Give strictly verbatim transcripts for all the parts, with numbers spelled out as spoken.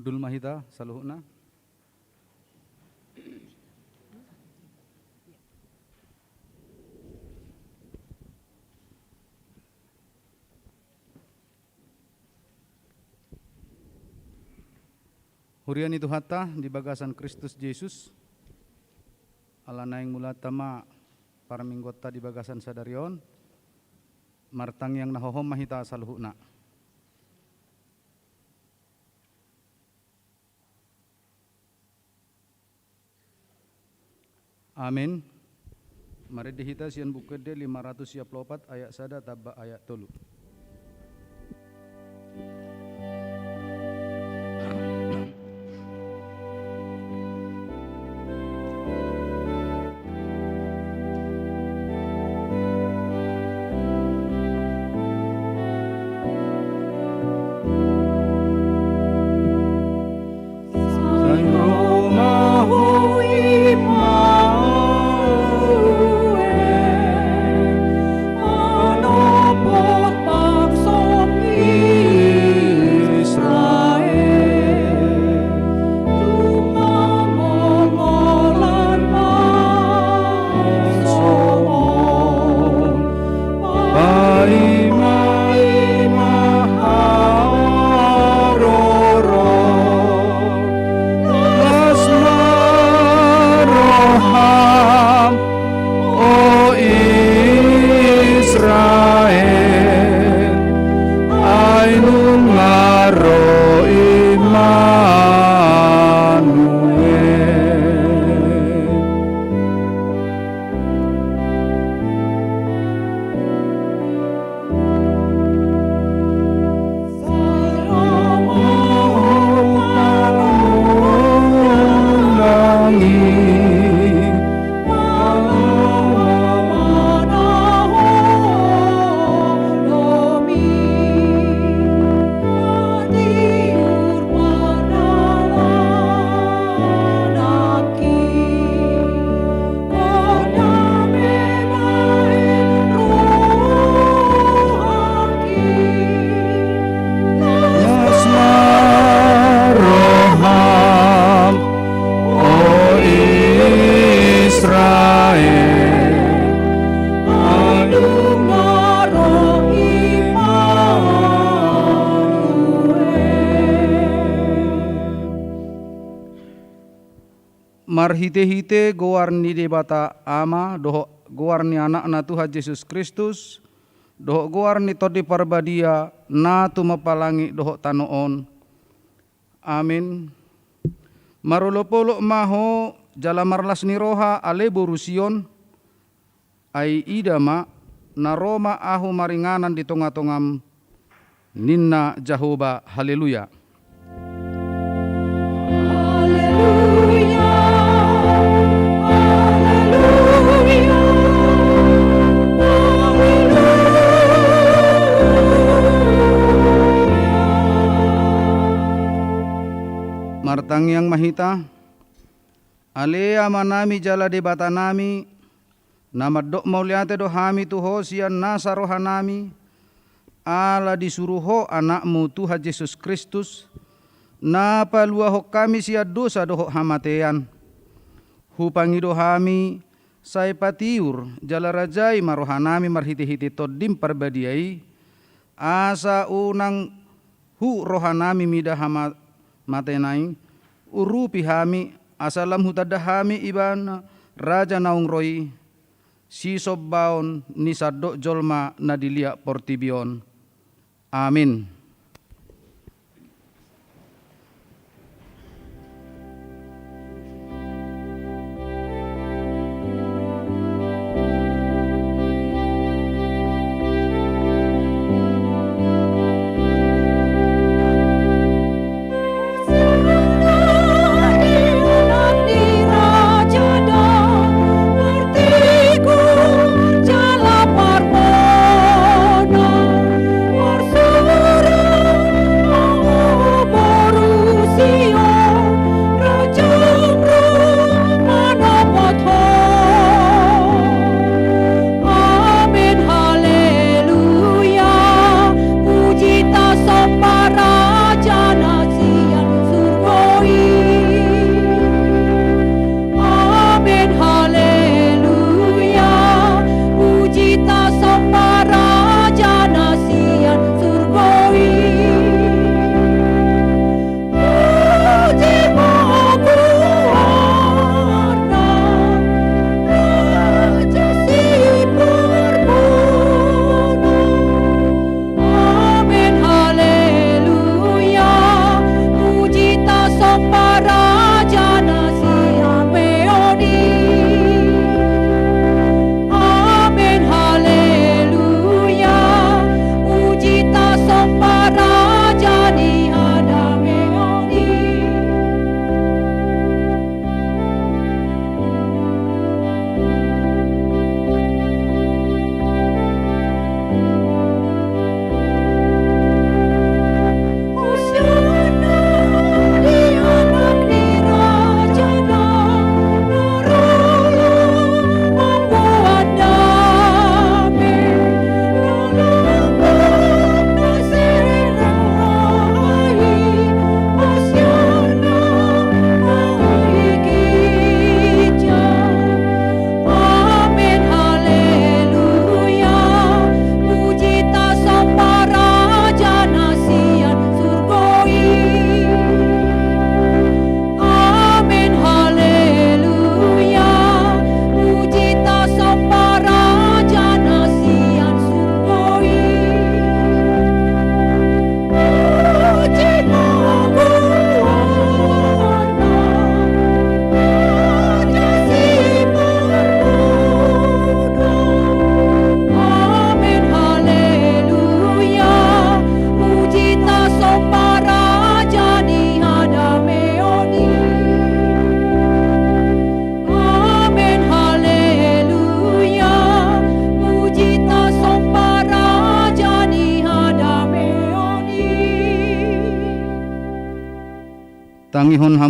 Hundul ma hita saluhutna. Huria ni Tuhanta di bagasan Kristus Jesus, ala naeng mulaanta ma parmingguonta di bagasan sadari on, martangiang na hohom ma hita saluhutna. Amin. Marende hita sian Buku Ende lima ratus sia pulu opat ayat sada tamba ayat tolu. Sai ro ma Ho i ma ue, manopot bangsom Israel. Tumangolngolan ma songon paima-ima haroro. Las ma roham, o Israel, ai nunga ro Immanuel. Las ma roham, o Israel, ai nunga ro Immanuel. Marhitehite goar ni Debata Ama, dohot goar ni Anakna Tuhan Jesus Kristus, dohot goar ni Tondi Parbadia, na tumompa langit dohot tano on. Amin. Marolopolop ma ho jala marlas ni roha, ale boru Sion. Ai ida ma, na ro ma ahu maringanan di tongatongam, ninna Jahowa. Haleluya. Haleluya, haleluya, haleluya. Martangiang ma hita. Ale Amanami jala Debatanami, na mandok mauliate do hami tu Ho sian nasa rohanami, ala disuru Ho Anakmu Tuhan Jesus Kristus, na paluahon hami sian dosa dohot hamatean. Hupangido hami, sai patiur jala rajai ma rohanami marhitehite Tondim Parbadia i, asa unang hu rohanami mida hama-, matena i, urupi hami, asa lam hutanda hami Ibana Raja naung ro i, sisombaon ni sandok jolma na di liat portibi on. Amin.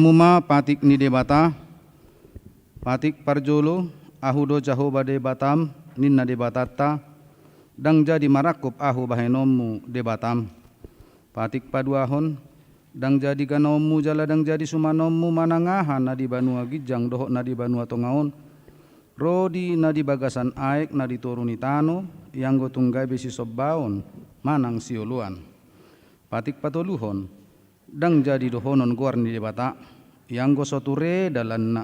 Hamu ma patik ni Debata. Patik parjolo, Ahu do Jahowa Debatam, ninna Debatanta, ndang jadi marangkup Ahu bahenonmu Debatam. Patik paduahon, ndang jadi ganaonmu jala ndang jadi sumanonmu manang aha na di banua ginjang dohot na di banua tonga on, ro di na di bagasan aek na di toru ni tano, ianggo tung gabe sisombaon manang sioloan. Patik patoluhon, ndang jadi dohonon goar ni Debata, ianggo so ture dalanna,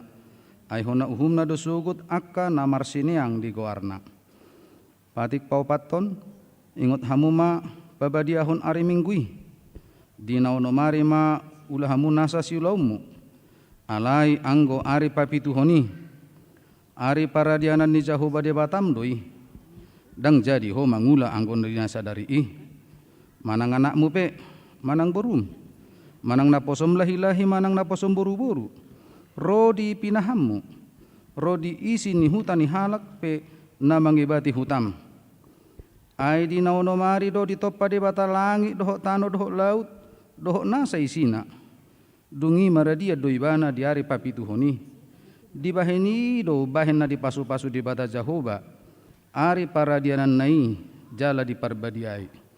ai hona uhumna do sogot angka na marsineang di goarna. Patik paopathon, ingot hamu ma pabadiahon ari Minggu i. Di na onom ari ma ula hamu nasa siulaonmu. Alai anggo ari papituhon i, ari paradianan ni Jahowa Debatam do i. Ndang jadi ho mangula anggo na di na sadari i. Manang anakmu pe, manang borum, manang naposom lahilahi, manang naposom boruboru, ro di pinahanmu, ro di isi ni huta ni halak pe na mangebati hutam. Ai di na onom ari do ditompa Debata langit dohot tano dohot laut, dohot nasa isina. Dung i maradian do ibana di ari papituhon i. Dibahen i do umbahen na dipasupasu Debata Jahowa ari paradiananna i jala diparbadiai.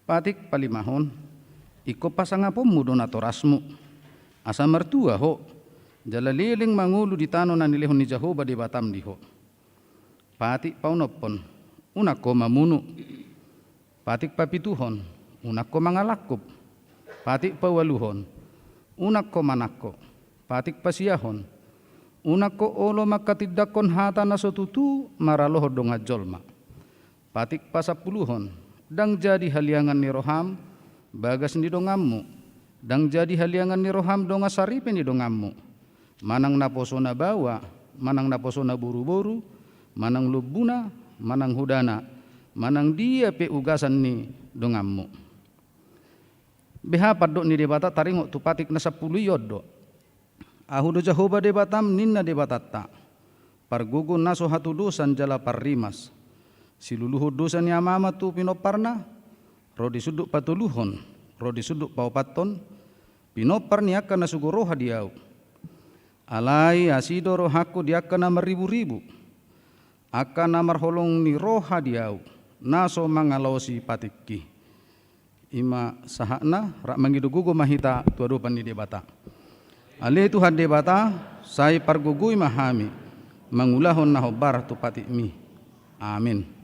Patik palimahon, ingkon pasangaponmu do natorasmu, asa martua ho, jala leleng mangolu di tano na nilehon ni Jahowa Debatam di ho. Patik paonomhon, unang ho mamunu. Patik papituhon, unang ho mangalangkup. Patik paualuhon, unang ho manangko. Patik pasiahon, unang ho olo manghatindanghon hata na so tutu maralohon dongan jolma. Patik pasampuluhon, ndang jadi haliangan ni roham bagas ni donganmu, ndang jadi haliangan ni roham dongan saripe ni donganmu, manang naposona baoa, manang naposona boruboru, manang lombuna, manang hodana, manang dia pe ugasan ni donganmu. Beha pandok ni Debata taringot tu patik na sampulu i on do. Ahu do Jahowa Debatam, ninna Debatanta, pargogo na so hatudosan jala parrimas. Siluluhon dosa ni amama tu pinomparna, ro di sundut patoluhon, ro di sundut paopathon, pinompar ni angka na sogo roha di ahu. Alai asi do rohangku di angka na marriburibu, angka na marholong ni roha di ahu, na so mangalaosi patikki. I ma sahatna, rap mangido gogo ma hita tu adopan ni Debata. Ale Tuhan Debata, sai pargogoi ma hami mangulahon na hombar tu patikmi. Amin.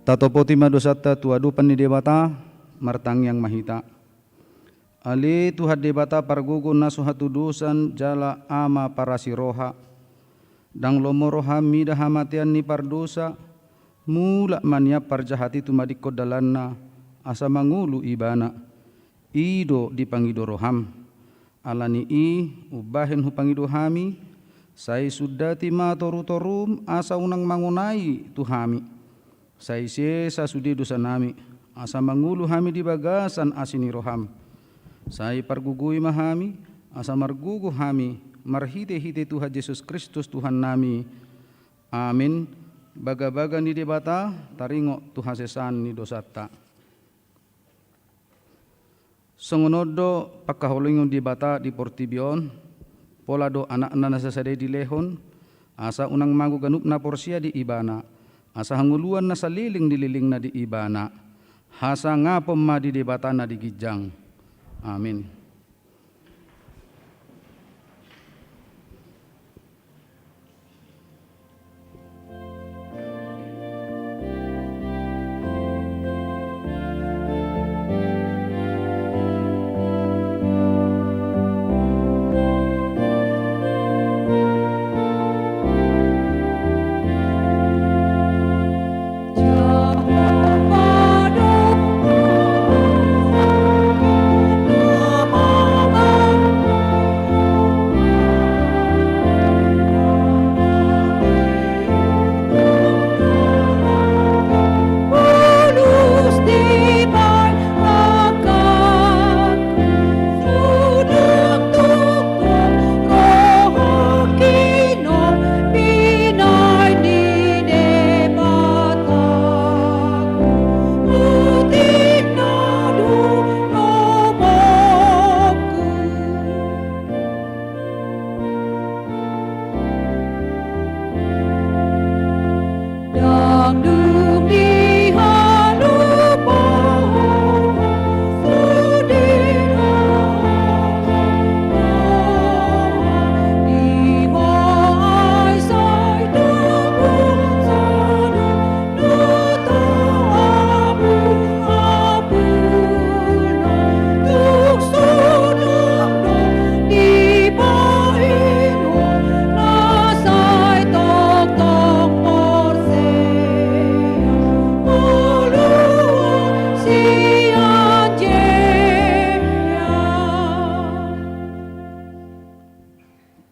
Tatopoti ma dosanta tu adopan ni Debata, martangiang ma hita. Ale Tuhan Debata pargogo na so hatudosan jala Ama parasi roha, ndang lomo roham mida hamatean ni pardosa, Mulak ma nian parjahat i tumadingkon dalanna, asa mangolu ibana. I do dipangido roham. Ala ni i, umbahen hupangido hami, sai sundati ma torutorum asa unang mangonai tu hami. Sai sesa sude dosanami, asa mangolu hami di bagasan asi ni roham. Sai pargogoi ma hami, asa margogo hami, marhitehite Tuhan Jesus Kristus Tuhannami. Amin. Bagabaga ni Debata taringot tu hasesaan ni dosanta. Songon on do pangkaholongi ni Debata di portibi on, pola do Anakna na sasada i dilehon, asa unang mago ganup na porsea di Ibana, asa hangoluan na saleleng ni lelengna di Ibana. Hasangapon ma di Debata na di ginjang. Amin.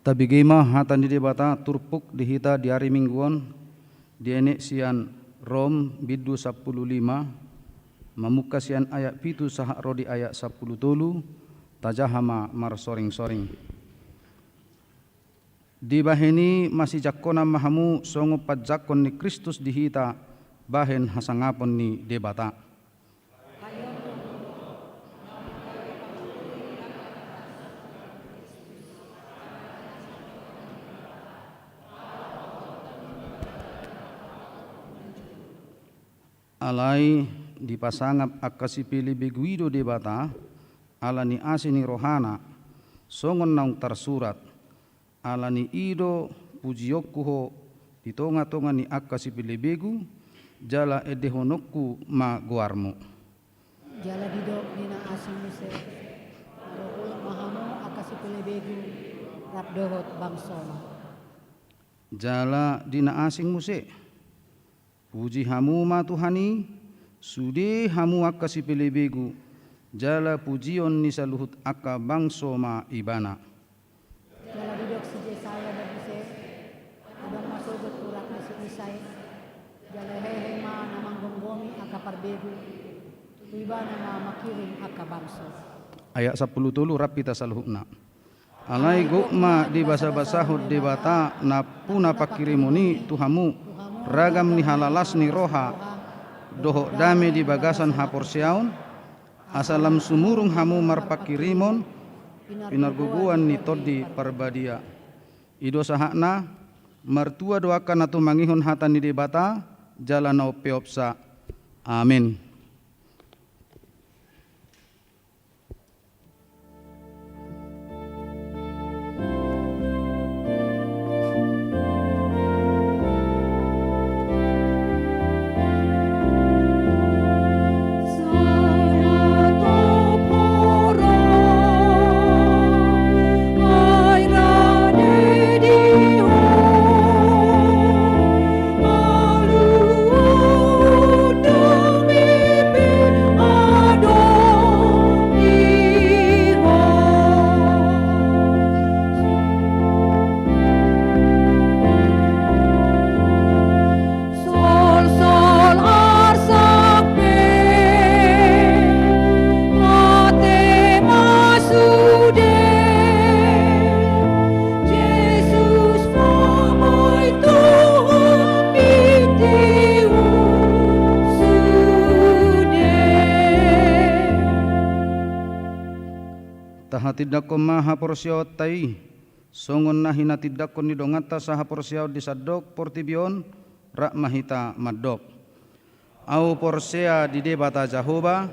Tabege ma hata ni Debata turpuk di hita di ari Minggu on, dienet sian Rom bindu sampulu lima, mamungka sian ayat pitu sahat ro di ayat sampulu tolu, tajaha ma marsoringsoring. Dibahen i masijangkonan ma hamu songon panjangkon ni Kristus di hita bahen hasangapon ni Debata. Alai dipasangap angka sipelebegu i do Debata, ala ni asi ni rohana, songon naung tarsurat. Ala ni i do pujionku ho di tongatonga ni angka sipelebegu, jala endehononku ma goarmu. Jala didok ni na asing muse, marolopolop ma hamu angka sipelebegu, rap dohot bangsona. Jala di na asing muse, puji hamu ma Tuhan i, sude hamu angka sipelebegu, jala pujion ni saluhut angka bangso ma Ibana. Jala didok si Jesaya do muse, adong ma sogot urat ni si Isai, jala hehe ma na manggomgomi angka parbegu, tu Ibana ma mangkirim angka bangso. Ayat sampulu tolu, rap hita saluhutna. Alai gok ma dibasabasahon Debata nampuna pangkirimon i tu hamu, ragam ni halalas ni roha, dohot dame di bagasan haporseaon, asa lam sumurung hamu marpangkirimon, pinargogoan ni Tondi Parbadia. I do sahatna, martua do angka na tumangihon hata ni Debata, jala na umpeopsa. Amen. Hatindangkon ma haporseaonta i, songon na hinatindangkon ni donganta sahaporseaon di sandok portibi on, rap ma hita mandok. Ahu porsea di Debata Jahowa,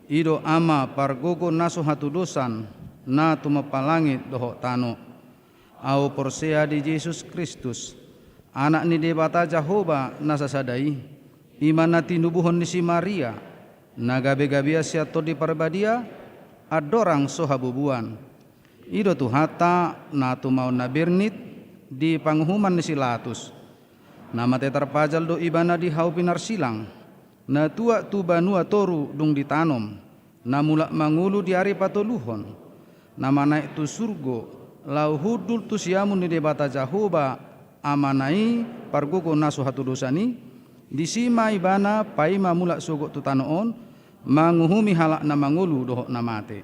i do Ama pargogo na so hatudosan, na tumompa langit dohot tano. Ahu porsea di Jesus Kristus, Anak ni Debata Jahowa na sasada i, i ma na tinubuhon ni si Maria, na gabegabean sian Tondi Parbadia, andorang so habubuan. I do Tuhanta na tumaon na bernit di panguhuman ni si Latus. Na mate tarpajal do Ibana di hau pinarsilang, na tuat tu banua toru dung ditanom, na mulak mangolu di ari patoluhon, na manaek tu surgo, laho hundul tu siamun ni Debata Jahowa Amana i pargogo na so hatudosan i, disi ma Ibana paima mulak sogot tu tano on, manguhumi halak na mangolu dohot na mate.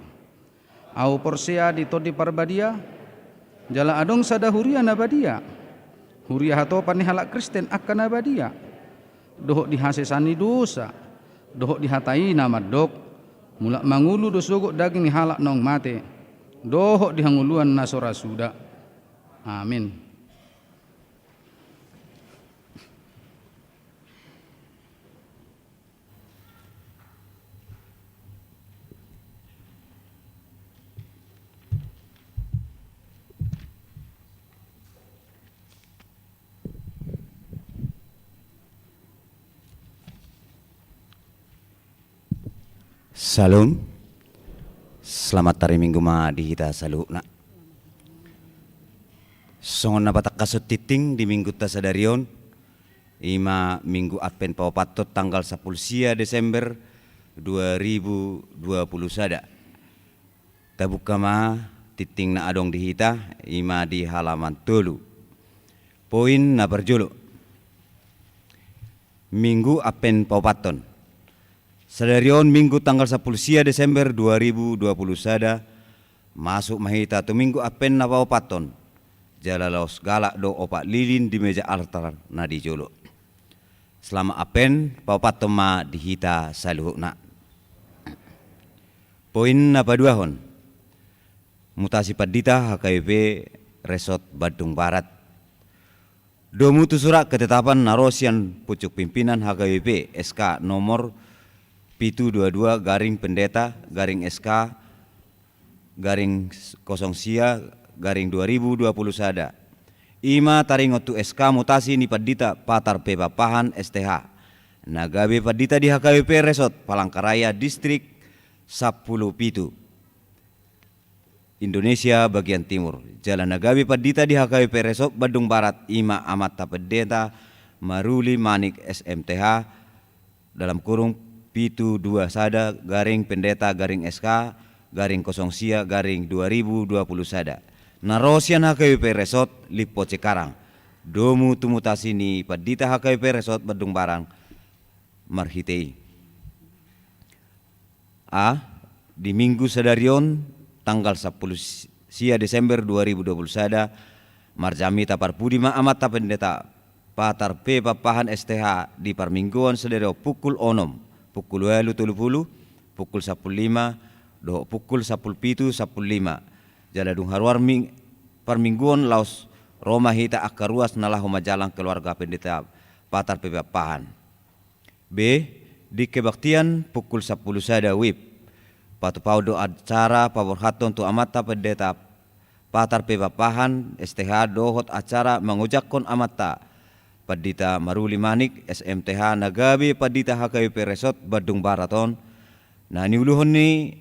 Ahu porsea di Tondi Parbadia, jala adong sada huria na badia, huria hatopan ni halak Kristen angka na badia, dohot di hasesaan ni dosa, dohot di hata i na mandok, mulak mangolu do sogot daging ni halak naung mate, dohot di hangoluan na so ra suda. Amin. Syalom. Selamat hari Minggu ma di hita saluhutna. Songon na patangkashon tingting di minggunta sadari on, i ma Minggu Advent paopathon tanggal sampulu sia Desember dua ribu dua puluh sada. Tabuka ma tingting na adong di hita, i ma di halaman tolu. Poin na parjolo. Minggu Advent paopathon. Sadari on Minggu tanggal sampulu sia Desember dua ribu dua puluh sada, masuk ma hita tu Minggu Advent na paopathon, jala laos galak do opat lilin di meja altar na di jolo. Selamat Advent paopathon ma di hita saluhutna. Poin na paduahon. Mutasi pandita H K B P Resort Bandung Barat. Domu tu surat ketetapan na ro sian pucuk pimpinan H K B P S K nomor pitu dua dua garing pendeta garing S K garing kosong sia garing dua ribu dua puluh sada. I ma taringot tu S K mutasi ni pandita Patar P Papahan S T H, na gabe pandita di H K B P Resort Palangkaraya Distrik sampulu pitu, Indonesia bagian timur. Jala na gabe pandita di H K B P Resort Bandung Barat i ma amanta pendeta Maruli Manik S M T H, dalam kurung pitu dua sada garing pendeta garing S K garing kosong sia garing dua ribu dua puluh sada. Na ro sian H K B P Resort Lipo Cikarang. Domu tu mutasi ni pandita H K B P Resort Bandung Barat marhite i. A, di Minggu sadari on, tanggal sampulu sia Desember dua ribu dua puluh sada, marjamita parpudi ma amanta pendeta Patar P Papahan S T H di parmingguon sadari on pukul onom, pukul ualu tolu pulu, pukul sampulu lima, dohot pukul sampulu pitu sampulu lima. Jala dung haruar ming-, parmingguon laos ro ma hita angka ruas na laho manjalang keluarga pendeta Patar P Papahan. B, di kebaktian pukul sampulu sada wib. Patupaon do acara paborhathon tu amanta pendeta Patar P Papahan S T H dohot acara mangojakhon amanta pandita Maruli Manik S M T H na gabe pandita H K B P Resort Bandung Barat on, na niuluhon ni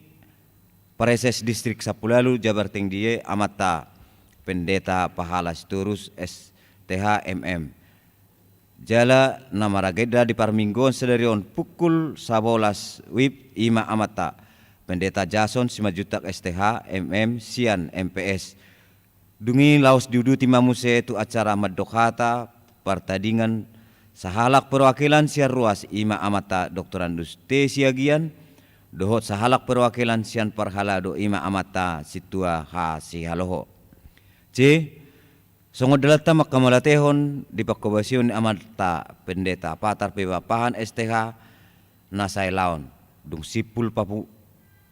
Praeses Distrik sampulu ualu Jabar Tinggi i amanta pendeta Pahala Sitorus S T H M M. Jala na maragenda di parmingguon sadari on pukul sabolas wib i ma amanta pendeta Jason Simanjuntak S T H M M sian M P S. Dung i laos diuduti ma muse tu acara mandok hata partadingan sahalak perwakilan sian ruas i ma amanta Doktorandus T Siagian, dohot sahalak perwakilan sian parhalado i ma amanta Sintua H Sihaloho. C, songon dalanta mangkamalatehon di pangkobasion ni amanta pendeta Patar P Papahan S T H na saelaon, dung simpul papu-,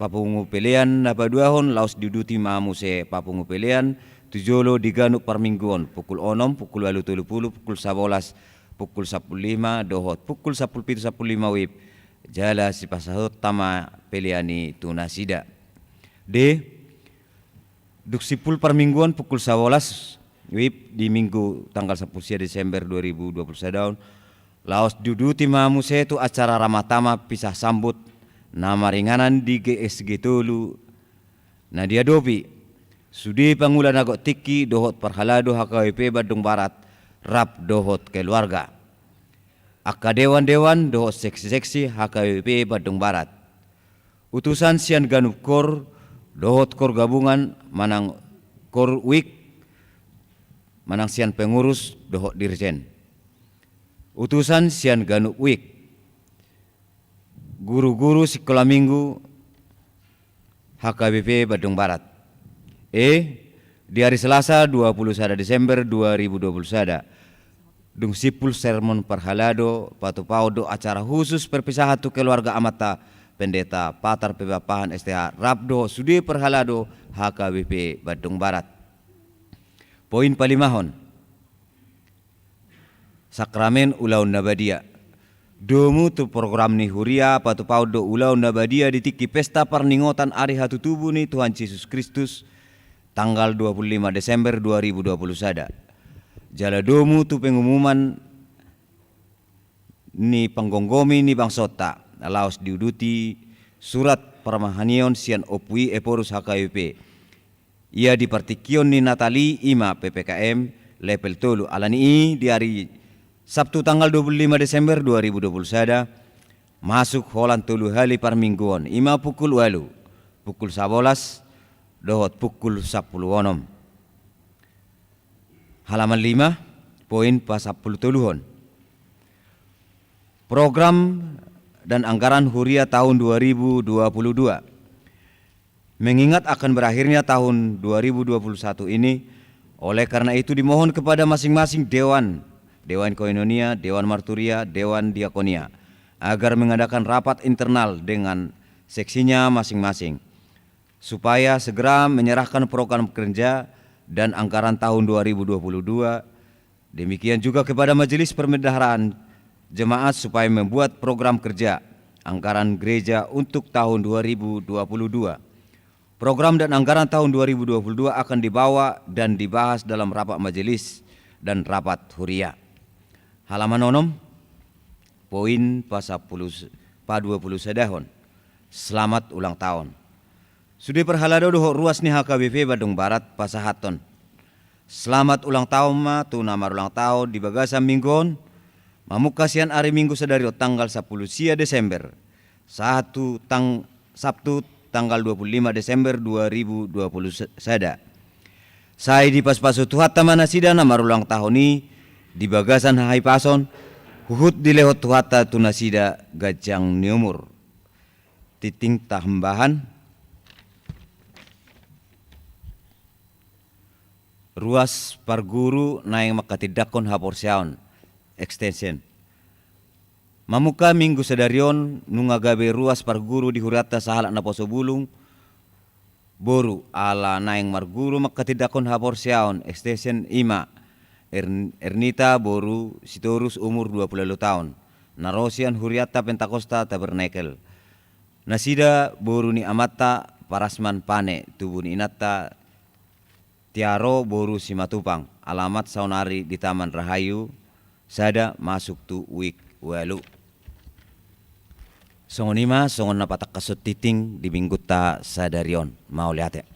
papungu pelean na paduahon, laos diuduti ma muse papungu pelean tu jolo di ganup parmingguon, pukul onom, pukul ualu tolu pulu, pukul sabolas, pukul sampulu lima, dohot pukul sampulu pitu sampulu lima wib, jala sipasahathonta ma pelean i tu nasida. D. Dung simpul parmingguon pukul sabolas wib di Minggu tanggal sampulu sia Desember dua ribu dua pulu sada on, laos diuduti ma muse tu acara Ramatama pisah sambut na maringanan di G S G tolu na diadopi sude pangula na gok tingki dohot parhalado H K B P Bandung Barat rap dohot keluarga. Angka dewan-dewan dohot seksi-seksi H K B P Bandung Barat. Utusan sian ganup kor dohot kor gabungan manang kor wik manang sian pengurus dohot dirjen. Utusan sian ganup wik. Guru-guru sikola minggu H K B P Bandung Barat. E. Di ari Selasa dua pulu sada Desember dua ribu dua pulu sada, dung simpul sermon parhalado, patupaon do acara khusus perpisahan tu keluarga amanta Pendeta Patar Pebapahan S T H rap dohot sude parhalado H K B P Bandung Barat. Poin palimahon. Sakramen ulaon na badia. Domu tu program ni huria patupaon do ulaon na badia di tingki pesta parningotan ari hatutubu ni Tuhan Jesus Kristus, tanggal dua pulu lima Desember dua ribu dua pulu sada. Jala domu tu pengumuman ni panggomgomi ni bangsonta, laos diuduti surat parmahanion sian Ompu i Ephorus H K B P. Ia di partingkion ni Natal i, i ma P P K M level tolu. Alani i di ari Sabtu tanggal dua pulu lima Desember dua ribu dua pulu sada, masuk holan tolu hali parmingguon, i ma pukul ualu, pukul sabolas, dohot pukul sampulu onom. Halaman lima, poin pasampulu toluhon. Program dan anggaran huria tahun dua ribu dua puluh dua. Mengingat akan berakhirnya tahun dua ribu dua puluh satu ini, oleh karena itu dimohon kepada masing-masing dewan, dewan koinonia, dewan marturia, dewan diakonia, agar mengadakan rapat internal dengan seksinya masing-masing, supaya segera menyerahkan program kerja dan anggaran tahun dua ribu dua puluh dua. Demikian juga kepada Majelis Perbendaharaan Jemaat supaya membuat program kerja anggaran gereja untuk tahun dua ribu dua puluh dua. Program dan anggaran tahun dua ribu dua puluh dua akan dibawa dan dibahas dalam rapat majelis dan rapat huria. Halaman onom, poin pasampulu, paduapulusadahon. Selamat ulang tahun. Sude parhalado dohot ruas ni H K B P Bandung Barat pasahathon selamat ulang tahun ma tu na marulang tahun di bagasan minggu on, mamungka sian ari Minggu sadari on tanggal sampulu sia Desember, sahat tu tang-, Sabtu tanggal dua puluh lima Desember dua ribu dua puluh sada. Sai dipasupasu Tuhanta ma nasida na marulang tahun i di bagasan hahipason, huhut dilehon Tuhanta tu nasida ganjang ni umur. Tingting tahambahan. Ruas parguru naeng mangkatindangkon haporseaon, extension. Mamungka Minggu sadari on nunga gabe ruas parguru di hurianta sahalak naposo bulung boru, ala naeng marguru mangkatindangkon haporseaon, extension, i ma Er-, Ernita boru Sitorus, umur dua puluh ualu taon, na ro sian hurianta Pentakosta Tabernakel. Nasida boru ni amanta Parasman Pane, tubu ni inanta Tiaro boru Simatupang, alamat saonari di Taman Rahayu sada, masuk tu wik ualu. Songon i ma songon na patangkashon tingting di Minggunta sadari on. Mauliate.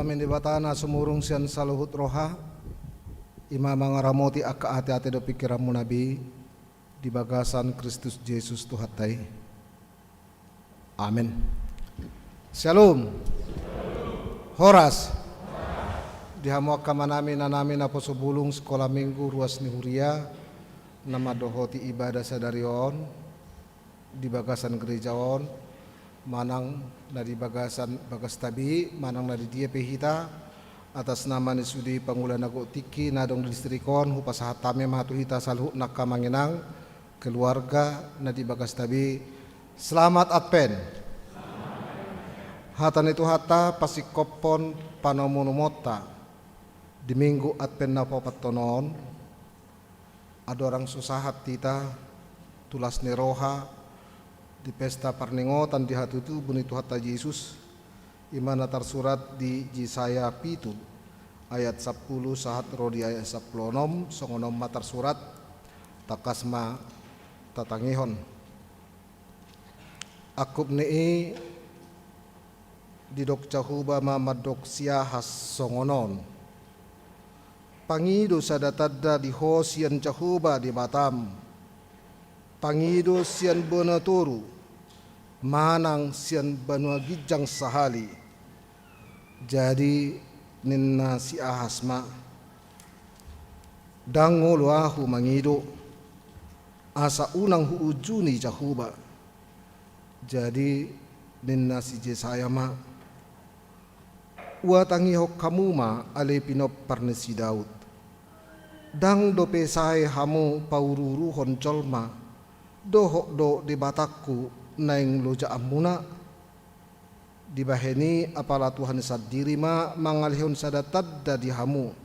Amen. Debata na sumurung sian saluhut roha, i ma mangaramoti angka ateate dohot pingkiranmuna be di bagasan Kristus Jesus Tuhanta i. Amen. Syalom. Horas. Di hamu angka amanami, inanami naposo bulung Sikola Minggu Ruas ni Huria na mandohoti ibadah sadari on di bagasan gereja on, manang na di bagasan bagasta be, manang na di dia pe hita, atas nama ni sude pangula na gok tingki na adong di distrik on, hupasahat hami ma tu hita saluhutna angka amang inang, keluarga na di bagasta be, selamat Advent. Hata ni Tuhanta pasingkophon panomunomuonta di Minggu Advent na paopathon on, andorang so sahat hita tu las ni roha di pesta parningotan di hatutubu ni Tuhanta Jesus, i ma na tarsurat di Jesaya pitu ayat sampulu sahat ro di ayat sampulu onom, songon on ma tarsurat, tangkas ma tatangihon. Angkup ni i didok Jahowa ma mandok si Ahas songon on: Pangido sada tanda di ho sian Jahowa Debatam, pangido sian banua toru, manang sian banua ginjang sahali. Jadi ninna si Ahas ma: Ndang olo ahu mangido, asa unang huunjuni Jahowa. Jadi ninna si Jesaya ma: Huhatangihon hamu ma, ale pinompar ni si Daud: Ndang dope sae hamu pauruuruhon jolma, dohot do Debatangku naeng lojaanmuna? Dibahen i apala Tuhan sandiri ma mangalehon sada tanda di hamu.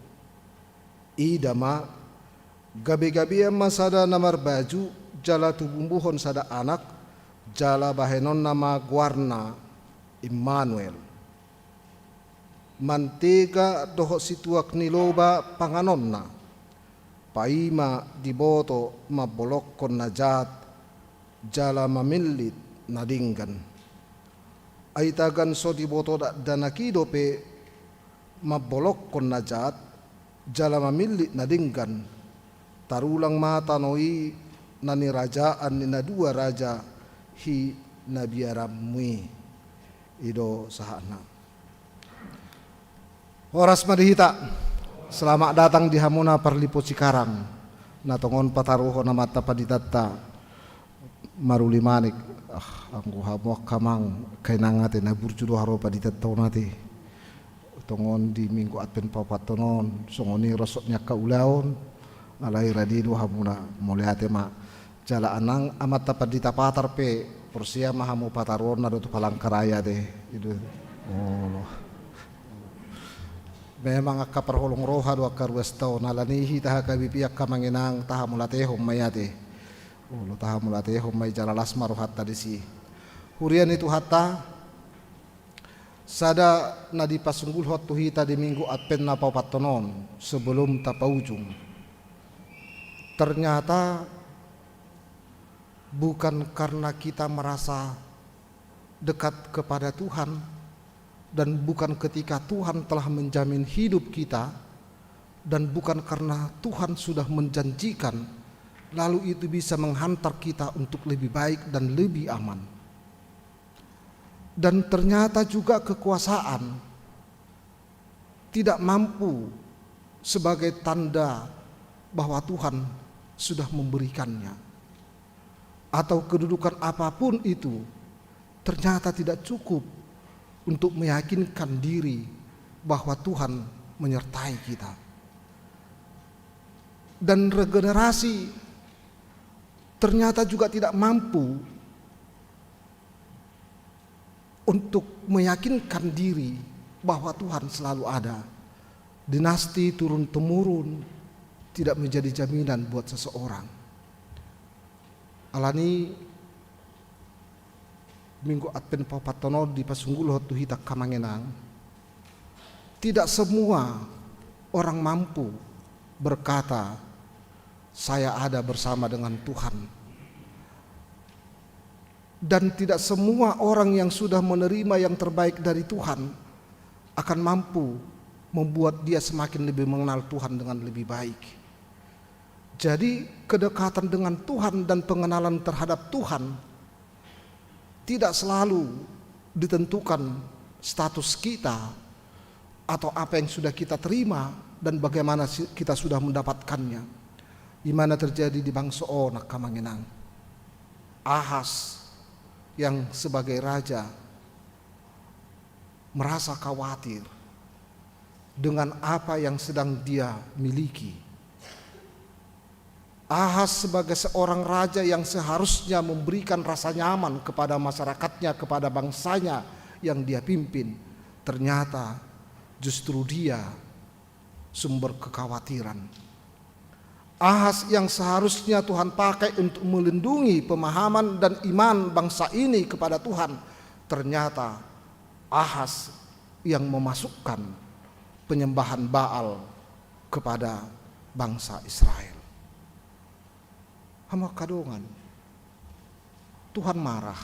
Ida ma, gabegabean ma sada na marbaju, jala tububuhon sada anak, jala bahenonna ma goarna Immanuel. Mantega dohot situak ni loba panganonna, paima diboto mambolongkon na jat, jala mamillit na denggan. Ai tagan so diboto dakdanak i dope mambolongkon na jat, jala mamillit na denggan, tarulang ma tano i na nirajaan ni na dua raja hinabiaranmu i. I do sahatna. Horas ma di hita. Selamat datang di hamuna parliput Sikarang. Na tongon pataruhon amanta panditanta Maruli Manik. Ah, anggo hamu angka amang, angka inang ate, na burju do haroa panditanta on ate. Tongon di Minggu Advent paopathon on, songon i rosot ni angka ulaon, alai rade do hamuna, mauliate ma. Jala nang amanta pandita patar pe, porsea ma hamu pataruonna do tu Palangkaraya ate. I do. Olo. Memang angka parholong roha do angka ruasta on, alani i hita H K B P angka amang inang, tahamauliatehon ma i ate. Olo, tahamauliatehon ma i jala las ma rohanta disi. Huria ni Tuhanta, sada na dipasunggulhon tu hita di Minggu Advent na paopathon on, sebelum tapaujung. Ternyata bukan karena kita merasa dekat kepada Tuhan, dan bukan ketika Tuhan telah menjamin hidup kita, dan bukan karena Tuhan sudah menjanjikan, lalu itu bisa menghantar kita untuk lebih baik dan lebih aman. Dan ternyata juga kekuasaan tidak mampu sebagai tanda bahwa Tuhan sudah memberikannya. Atau kedudukan apapun itu ternyata tidak cukup untuk meyakinkan diri bahwa Tuhan menyertai kita. Dan regenerasi ternyata juga tidak mampu untuk meyakinkan diri bahwa Tuhan selalu ada. Dinasti turun-temurun tidak menjadi jaminan buat seseorang. Alani Minggu Advent paopathon on dipasunggulhon tu hita angka amang inang. Tidak semua orang mampu berkata, "Saya ada bersama dengan Tuhan." Dan tidak semua orang yang sudah menerima yang terbaik dari Tuhan akan mampu membuat dia semakin lebih mengenal Tuhan dengan lebih baik. Jadi, kedekatan dengan Tuhan dan pengenalan terhadap Tuhan tidak selalu ditentukan status kita atau apa yang sudah kita terima dan bagaimana si-, kita sudah mendapatkannya. I ma na terjadi di bangso on, angka amang inang. Ahas yang sebagai raja merasa khawatir dengan apa yang sedang dia miliki. Ahas sebagai seorang raja yang seharusnya memberikan rasa nyaman kepada masyarakatnya, kepada bangsanya yang dia pimpin, ternyata justru dia sumber kekhawatiran. Ahas yang seharusnya Tuhan pakai untuk melindungi pemahaman dan iman bangsa ini kepada Tuhan, ternyata Ahas yang memasukkan penyembahan Baal kepada bangsa Israel. Hamu angka dongan, Tuhan marah.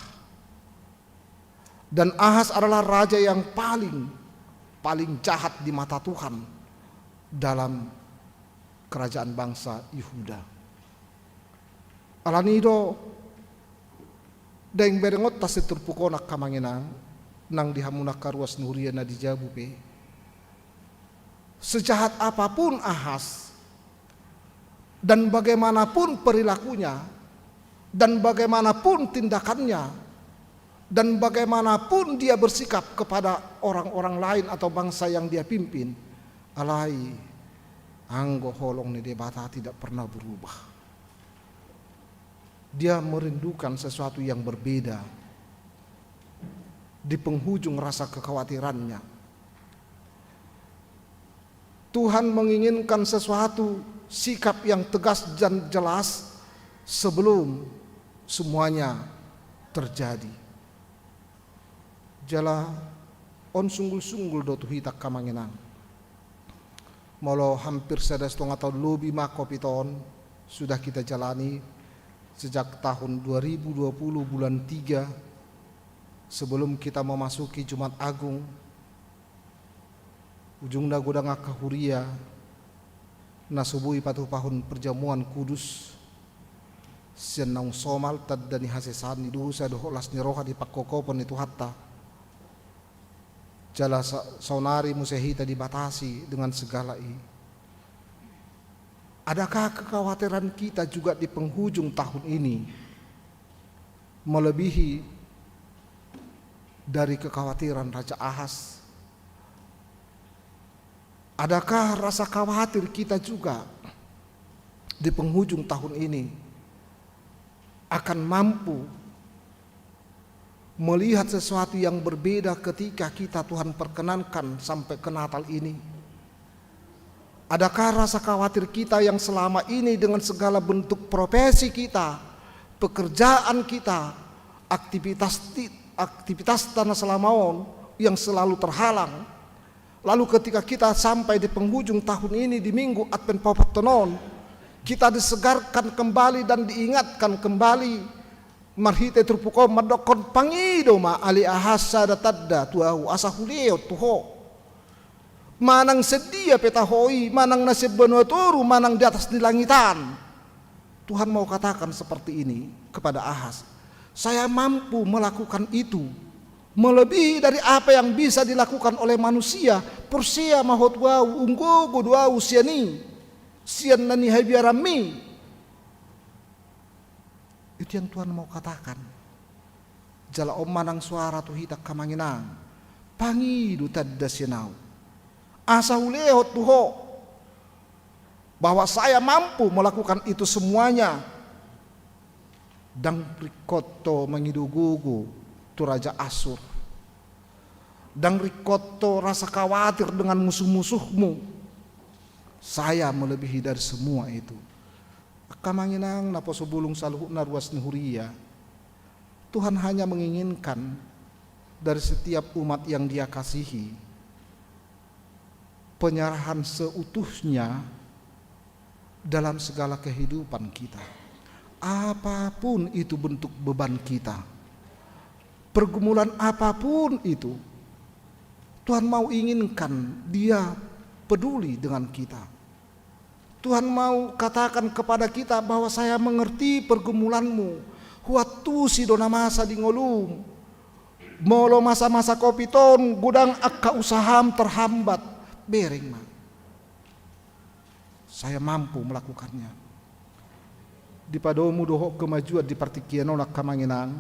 Dan Ahas adalah raja yang paling, paling jahat di mata Tuhan dalam kerajaan bangsa Yehuda. Alani i do, daeng berengonta sian turpuk on, angka amang inang, nang di hamu angka ruas ni huria na di jabu pe. Sejahat apapun Ahas, dan bagaimanapun perilakunya, dan bagaimanapun tindakannya, dan bagaimanapun dia bersikap kepada orang-orang lain atau bangsa yang dia pimpin, alai anggo holong ni Debata tidak pernah berubah. Dia merindukan sesuatu yang berbeda di penghujung rasa kekhawatirannya. Tuhan menginginkan sesuatu sikap yang tegas dan jelas sebelum semuanya terjadi. Jala on sunggul-sunggul do tu hita, angka amang inang. Molo hampir sada setengah tahun lobi ma covid on sudah kita jalani sejak tahun dua ribu dua puluh bulan tiga, sebelum kita memasuki Jumat Agung, ujungna godang angka huria na so boi patupahon perjamuan kudus sian naung somal, tanda ni hasesaan ni dosa dohot las ni roha di pangkophopon ni Tuhanta. Jala sa-, saonari muse hita dibatasi dengan segala i. Adakah kekhawatiran kita juga di penghujung tahun ini melebihi dari kekhawatiran Raja Ahas? Adakah rasa khawatir kita juga di penghujung tahun ini akan mampu melihat sesuatu yang berbeda ketika kita Tuhan perkenankan sampai ke Natal ini? Adakah rasa khawatir kita yang selama ini dengan segala bentuk profesi kita, pekerjaan kita, aktivitas ti-, aktivitas na selama on yang selalu terhalang, lalu ketika kita sampai di penghujung tahun ini, di Minggu Advent paopathon on, kita disegarkan kembali dan diingatkan kembali marhite turpuk on mandokkon, pangido ma ale Ahas sada tanda tu ahu asa hulehon tu ho. Manang sian dia pe taho i, manang na sian banua toru, manang di atas ni langit an. Tuhan mau katakan seperti ini kepada Ahas, "Saya mampu melakukan itu, melebihi dari apa yang bisa dilakukan oleh manusia. Porsea ma ho tu ahu, umgogo do ahu sian i, sian na nihabiaranmi." Itu yang Tuhan mau katakan. Jala on ma nang soara tu hita, angka amang inang, pangido tanda sian ahu asa hulehon tu ho bahwa saya mampu melakukan itu semuanya. Ndang ringkot ho mangido gogo tu raja Asur. Ndang ringkot ho rasa khawatir dengan musuh-musuhmu. Saya melebihi dari semua itu. Angka amang inang naposo bulung saluhutna, ruas ni huria, Tuhan hanya menginginkan dari setiap umat yang Dia kasihi penyerahan seutuhnya dalam segala kehidupan kita. Apapun itu bentuk beban kita, pergumulan apapun itu, Tuhan mau inginkan, Dia peduli dengan kita. Tuhan mau katakan kepada kita bahwa saya mengerti pergumulanmu. Huantusi do na masa di ngolum. Molo masa-masa Covid on godang angka usaham terhambat, bereng ma. Saya mampu melakukannya. Dipadomu dohot kemajuan di partingkian on, angka amang inang,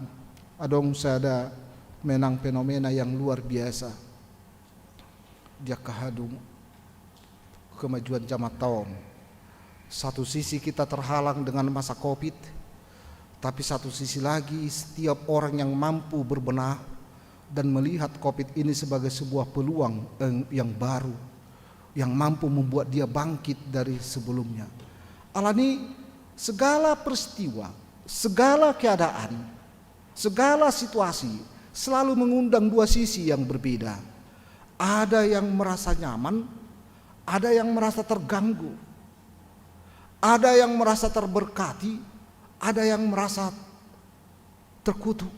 adong sada memang fenomena yang luar biasa di angka haduan kemajuan jamanta on. Satu sisi kita terhalang dengan masa Covid, tapi satu sisi lagi setiap orang yang mampu berbenah dan melihat Covid ini sebagai sebuah peluang yang, yang baru, yang mampu membuat dia bangkit dari sebelumnya. Alani segala peristiwa, segala keadaan, segala situasi selalu mengundang dua sisi yang berbeda. Ada yang merasa nyaman, ada yang merasa terganggu, ada yang merasa terberkati, ada yang merasa terkutuk.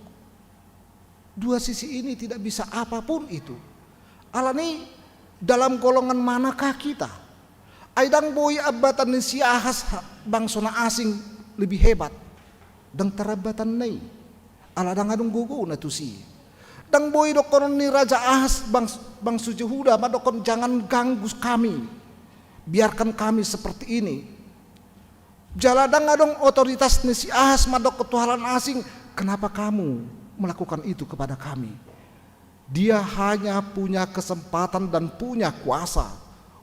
Dua sisi ini tidak bisa apapun itu. Alani dalam golongan manakah kita? Ai ndang boi ambatan ni si Ahas bangso na asing lebih hebat. Ndang tarambatan na i. Ala ndang adong gogona tusi. Ndang boi dohonon ni Raja Ahas bangso Jehuda mandokhon, jangan ganggu kami. Biarkan kami seperti ini. Jala ndang adong otoritas ni si Ahas mandokhon tu halak na asing, kenapa kamu melakukan itu kepada kami? Dia hanya punya kesempatan dan punya kuasa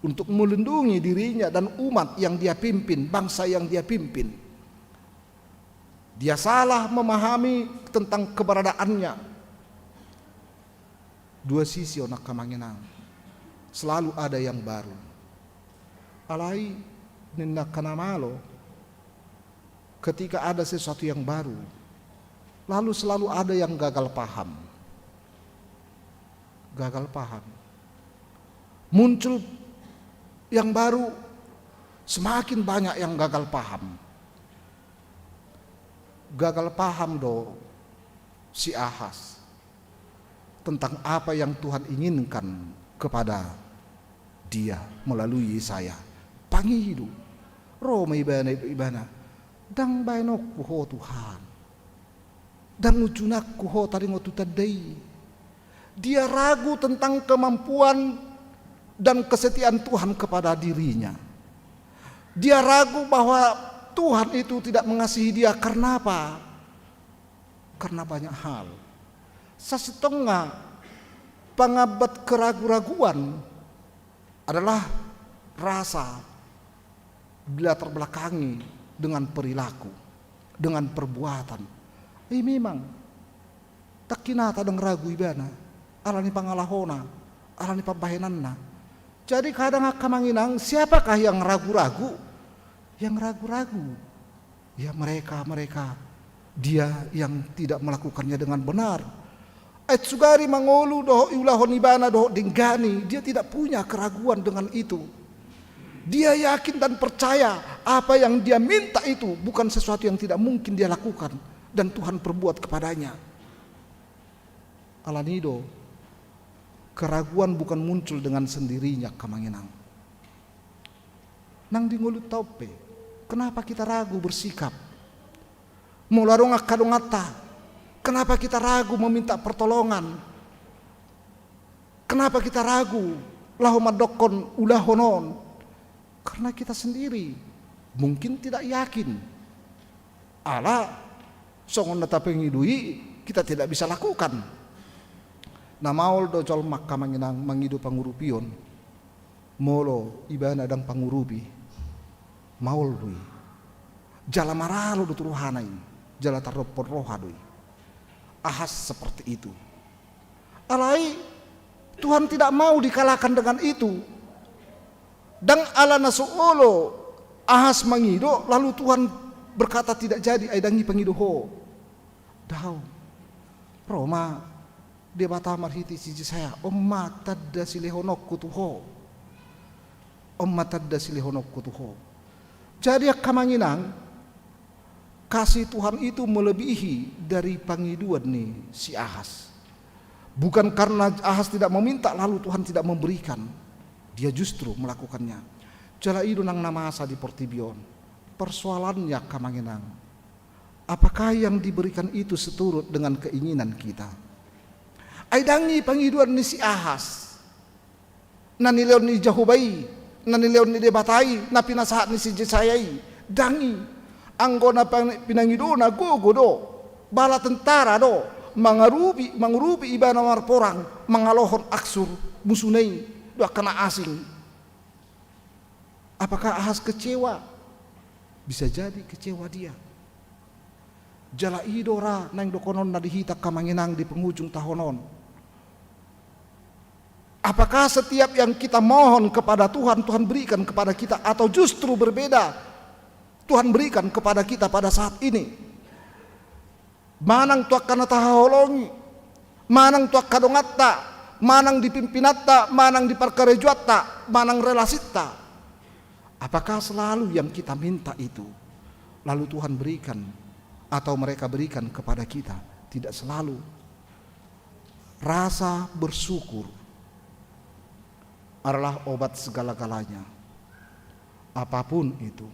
untuk melindungi dirinya dan umat yang dia pimpin, bangsa yang dia pimpin. Dia salah memahami tentang keberadaannya. Dua sisi on, angka amang inang. Selalu ada yang baru. Alai ninna angka na malo, ketika ada sesuatu yang baru, lalu selalu ada yang gagal paham. Gagal paham. Muncul yang baru, semakin banyak yang gagal paham. Gagal paham do si Ahas tentang apa yang Tuhan inginkan kepada dia melalui Yesaya. Pangido. Ro ma ibana, didok ibana, ndang baenonku ho Tuhan. Ndang ujunanku ho taringot tu tanda i. Dia ragu tentang kemampuan dan kesetiaan Tuhan kepada dirinya. Dia ragu bahwa Tuhan itu tidak mengasihi dia. Karena apa? Karena banyak hal. Sasintongna pangambat keragu-raguan adalah rasa dilatar belakangi dengan perilaku, dengan perbuatan. Eh, memang, ndang hinata ndang ragu ibana, alani pangalahona, alani pambahenanna. Jadi kadang, angka amang inang, siapakah yang ragu-ragu? Yang ragu-ragu, ya, mereka-mereka dia yang tidak melakukannya dengan benar. Ai sugari mangolu dohot iulahon ibana dohot denggan i, dia tidak punya keraguan dengan itu. Dia yakin dan percaya apa yang dia minta itu bukan sesuatu yang tidak mungkin dia lakukan dan Tuhan perbuat kepadanya. Alani do, keraguan bukan muncul dengan sendirinya, angka amang inang. Nang di ngolunta on pe, kenapa kita ragu bersikap? Molo adong angka donganta, kenapa kita ragu meminta pertolongan? Kenapa kita ragu laho mandokhon ulahon on? Karena kita sendiri mungkin tidak yakin. Ala songon na tapangido i, kita tidak bisa lakukan. Na maol do jolma, angka amang inang, mangido pangurupion. Molo ibana ndang pangurupi, maol do i. Jala maralo do tu rohana i, jala tardophon roha do i. Ahas seperti itu. Alai Tuhan tidak mau dikalahkan dengan itu. Ndang ala na so olo Ahas mangido, lalu Tuhan berkata tidak jadi, ai ndang i pangido ho. Daong. Ro ma Debata marhite si Jesaya, on ma tanda silehononku tu ho. On ma tanda silehononku tu ho. Jadi, angka amang inang, kasih Tuhan itu melebihi dari pangidoan ni si Ahas. Bukan karena Ahas tidak meminta lalu Tuhan tidak memberikan. Dia justru melakukannya. Jala i do nang na masa di portibi on. Persoalannya, angka amang-inang, apakah yang diberikan itu seturut dengan keinginan kita? Ai ndang i pangidoan ni si Ahas na nilehon ni Jahowa i, na nilehon ni Debata i, na pinasahat ni si Jesaya i. Ndang i. Anggo na pang-, pinangidona gogo do, bala tentara do, mangarupi, mangurupi ibana marporang, mangalohon aksur musuna i, do angka na asing. Apakah Ahas kecewa? Bisa jadi kecewa dia. Jala i do ra naeng dokononna di hita, angka amang-inang, di penghujung tahun on. Apakah setiap yang kita mohon kepada Tuhan, Tuhan berikan kepada kita, atau justru berbeda, Tuhan berikan kepada kita pada saat ini? Manang tu angka na tahaholongi, manang tu angka donganta, manang di pimpinanta, manang di parkarejoanta, manang relasinta. Apakah selalu yang kita minta itu lalu Tuhan berikan atau mereka berikan kepada kita? Tidak selalu. Rasa bersyukur adalah obat segala-galanya. Apapun itu.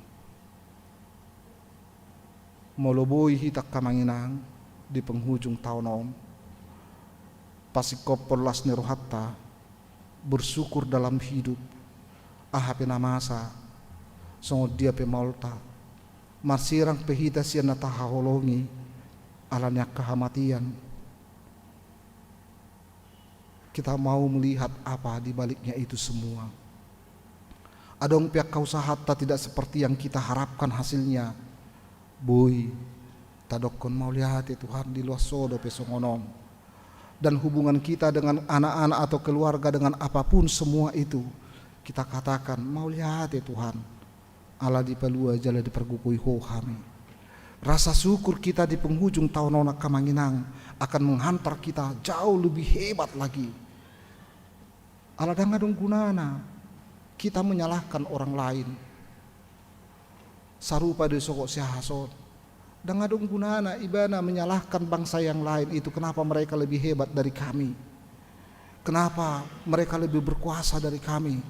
Molo boi hita, angka amang-inang, di penghujung tahun on, pasingkophon las ni rohanta, bersyukur dalam hidup, aha pe na masa, songon dia pe maolta, marsirang pe hita sian na tahaholongi, ala ni angka hamatian. Kita mau melihat apa di baliknya itu semua. Adong pe angka usahanta tidak seperti yang kita harapkan hasilnya. Boi tadokkon mauliate Tuhan, di luas ho dope songon on. Dan hubungan kita dengan anak-anak atau keluarga, dengan apapun semua itu, kita katakan, mauliate Tuhan. Ala dipalua jala dipargogoi Ho hami. Rasa syukur kita di penghujung tahun on, angka amang-inang, akan menghantar kita jauh lebih hebat lagi. Ala ndang adong gunana kita menyalahkan orang lain. Sarupa do songon si Ahas on. Ndang adong gunana ibana menyalahkan bangsa yang lain itu, kenapa mereka lebih hebat dari kami? Kenapa mereka lebih berkuasa dari kami?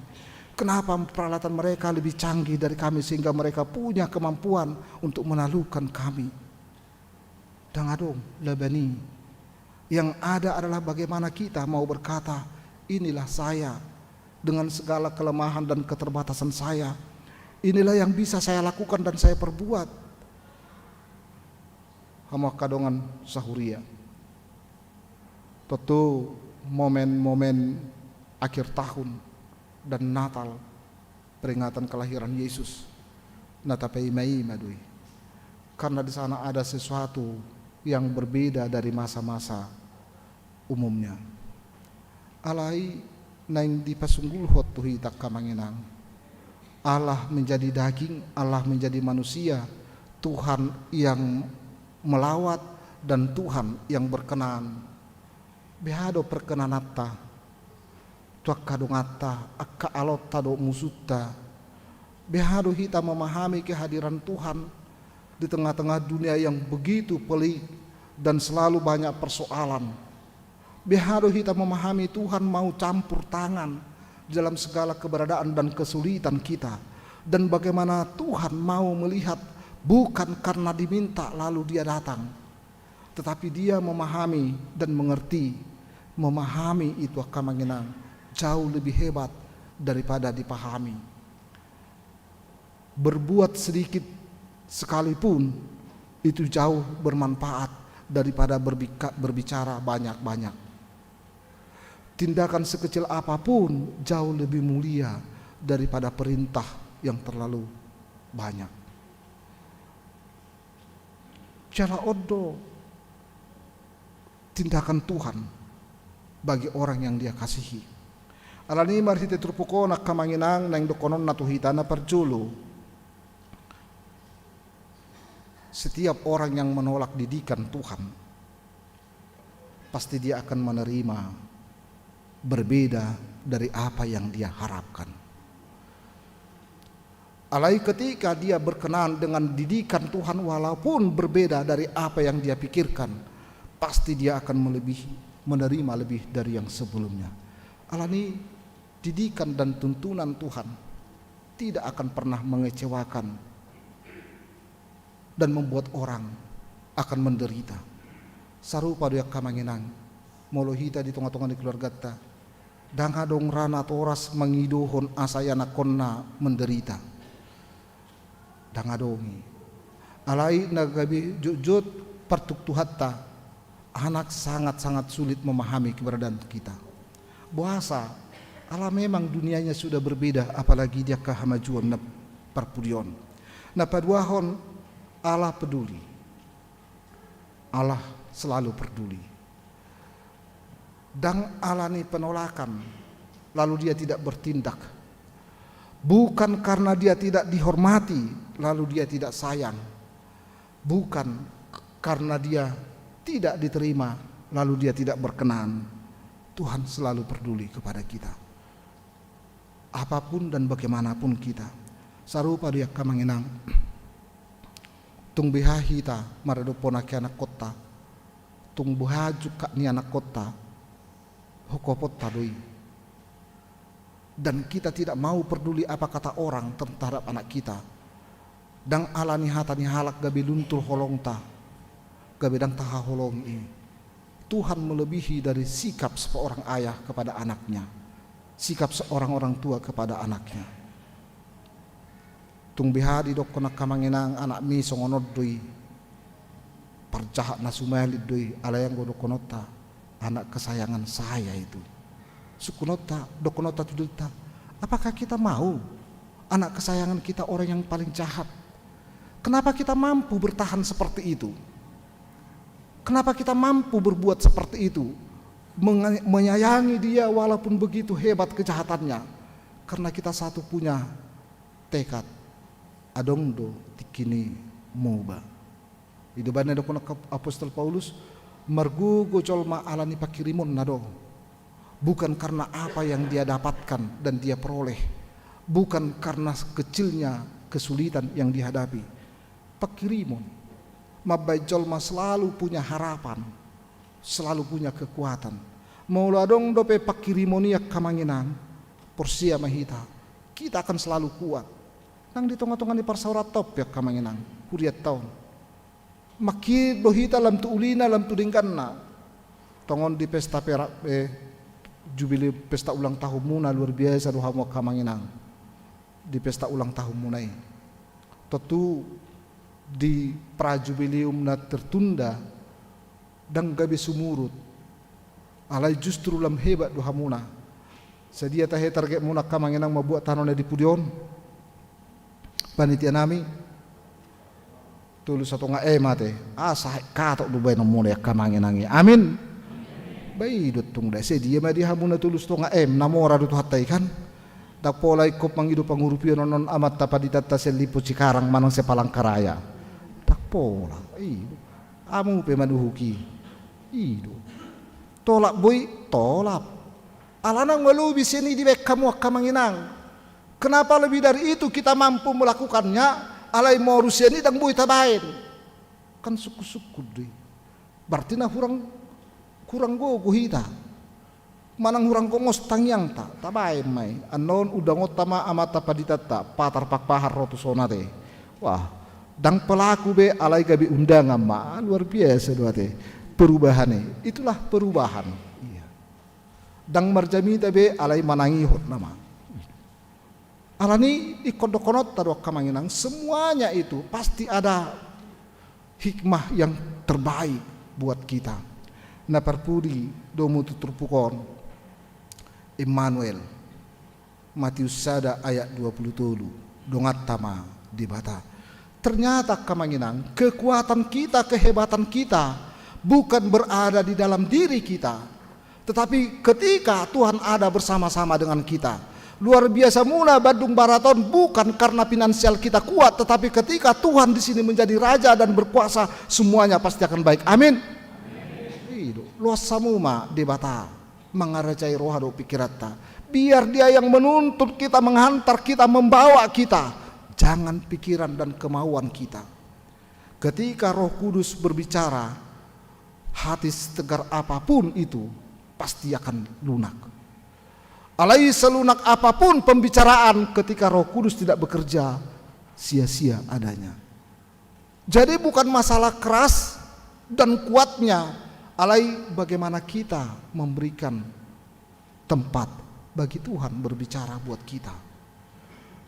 Kenapa peralatan mereka lebih canggih dari kami sehingga mereka punya kemampuan untuk menaklukkan kami? Ndang adong laba ni. Yang ada adalah bagaimana kita mau berkata, inilah saya dengan segala kelemahan dan keterbatasan saya. Inilah yang bisa saya lakukan dan saya perbuat. Hamu angka dongan sahuria. Tontu momen-momen akhir tahun dan Natal, peringatan kelahiran Yesus, na tapaima-ima do i. Karena di sana ada sesuatu yang berbeda dari masa-masa umumnya. Alai naeng dipasunggulhon tu hita, angka amang-inang. Allah menjadi daging, Allah menjadi manusia, Tuhan yang melawat dan Tuhan yang berkenan. Beha do perkenananta tu angka donganta, angka alonta dohot musunta? Beha do hita memahami kehadiran Tuhan di tengah-tengah dunia yang begitu pelik dan selalu banyak persoalan? Beha do hita memahami Tuhan mau campur tangan di dalam segala keberadaan dan kesulitan kita? Dan bagaimana Tuhan mau melihat, bukan karena diminta lalu Dia datang, tetapi Dia memahami dan mengerti. Memahami itu, angka amang-inang, jauh lebih hebat daripada dipahami. Berbuat sedikit sekalipun itu jauh bermanfaat daripada berbika-, berbicara banyak-banyak. Tindakan sekecil apapun jauh lebih mulia daripada perintah yang terlalu banyak. Jala on do tindakan Tuhan bagi orang yang Dia kasihi. Alani i marhite turpuk on, angka amang-inang, naeng dohononna tu hita na parjolo. Setiap orang yang menolak didikan Tuhan, pasti dia akan menerima berbeda dari apa yang dia harapkan. Alai ketika dia berkenan dengan didikan Tuhan walaupun berbeda dari apa yang dia pikirkan, pasti dia akan melebihi. menerima lebih dari yang sebelumnya. Alani didikan dan tuntunan Tuhan tidak akan pernah mengecewakan dan membuat orang akan menderita. Sarupa do i angka amang inang, molo hita di tonga-tonga ni keluargata, ndang adong ra natoras mangidohon asa ianakhonna menderita. Ndang adong i. Alai na gabe jotjot partuktuhanta, anak sangat-sangat sulit memahami keberadaan kita. Boasa? Ala memang dunianya sudah berbeda, apalagi di angka hamajuon na parpudi on. Na paduahon, Allah peduli. Allah selalu peduli. Ndang alani penolakan, lalu Dia tidak bertindak. Bukan karena Dia tidak dihormati, lalu Dia tidak sayang. Bukan karena Dia tidak diterima, lalu Dia tidak berkenan. Tuhan selalu peduli kepada kita. Apapun dan bagaimanapun kita. Sarupa do i angka amang inang. Tung beha hita maradophon angka ianakhonta, tung beha jungkat ni ianakhonta, hophopta do i. Dan kita tidak mau peduli apa kata orang terhadap anak kita. Ndang alani hata ni halak gabe luntur holongta, gabe ndang tahaholongi i. Tuhan melebihi dari sikap seorang ayah kepada anaknya, sikap seorang orang tua kepada anaknya. Tung beha didokkon angka amang inang, anakmi songon on do i, parjahat na sumalin do i, alai anggo dohononta, anak kesayangan saya itu. Sungkunonta, dohononta tu dirinta, apakah kita mau anak kesayangan kita orang yang paling jahat? Kenapa kita mampu bertahan seperti itu? Kenapa kita mampu berbuat seperti itu? Menga-, menyayangi dia walaupun begitu hebat kejahatannya. Karena kita satu punya tekad. Adong do tingki ni muba. I do umbahen na didok angka apostel Paulus, margogo jolma alani panghirimonna do. Bukan karena apa yang dia dapatkan dan dia peroleh. Bukan karena kecilnya kesulitan yang dihadapi. Panghirimon mambahen jolma selalu punya harapan, selalu punya kekuatan. Molo adong dope panghirimon i angka amang inang, porsea ma hita, kita akan selalu kuat. Nang di tonga-tonga ni parsaoranta on pe angka amang inang, hurianta on. Manghirim do hita lam tu ulina, lam tu dengganna. Tongon di pesta perak, eh, jubileum, pesta ulang tahunmuna, luar biasa do hamu angka amang inang. Di pesta ulang tahunmuna i. Tontu di prajubileum na tertunda, ndang gabe sumurut. Alai justru lam hebat do hamuna. Sadia tahe targetmuna angka amang inang mambuat tano na di pudi on? Panitia nami, tolu satonga M ate. Asa katok do baenonmuna i angka amang inang i. Amin. Ba i do tung da, sadia ma di hamuna tolu satonga M, na mora do Tuhanta i kan. Ndang pola ingkon mangido pangurupion on amanta panditanta sian Lipo Cikarang manang sian Palangkaraya. Ndang pola. I do. Hamu pe manuhuk i. I do. Tolap boi, tolap. Alana nga lobi sian i dibaen hamu angka amang inang. Kenapa lebih dari itu kita mampu melakukannya, alai moru sian i ndang boi tabaen. Kan sungkun-sungkun do i. Berarti na hurang, hurang gogo hita. Manang hurang gomos tangiangta, tabaen ma i. Annon undangonta ma amanta panditanta, patar pakpahan ro tu son ate. Wah, ndang pelaku be alai gabe undangan ma. Ah, luar biasa do ate. Perubahan i. Itulah perubahan. Iya. Ndang marjamita be alai manangihon nama. Alani ingkon dohononta do angka amang inang, semuanya itu pasti ada hikmah yang terbaik buat kita. Na parpudi, domu tu turpuk on, Immanuel. Matius sada ayat dua puluh tolu, donganta ma Debata. Ternyata angka amang inang, kekuatan kita, kehebatan kita bukan berada di dalam diri kita, tetapi ketika Tuhan ada bersama-sama dengan kita. Luar biasa muna Bandung Barat on bukan karena finansial kita kuat, tetapi ketika Tuhan di sini menjadi raja dan berkuasa, semuanya pasti akan baik. Amin. I do, loas hamu ma Debata mangarajai roha dohot pikiranta. Biar Dia yang menuntun kita, menghantar kita, membawa kita. Jangan pikiran dan kemauan kita. Ketika Roh Kudus berbicara, hati setegar apapun itu pasti akan lunak. Alai selunak apapun pembicaraan, ketika Roh Kudus tidak bekerja, sia-sia adanya. Jadi bukan masalah keras dan kuatnya, alai bagaimana kita memberikan tempat bagi Tuhan berbicara buat kita.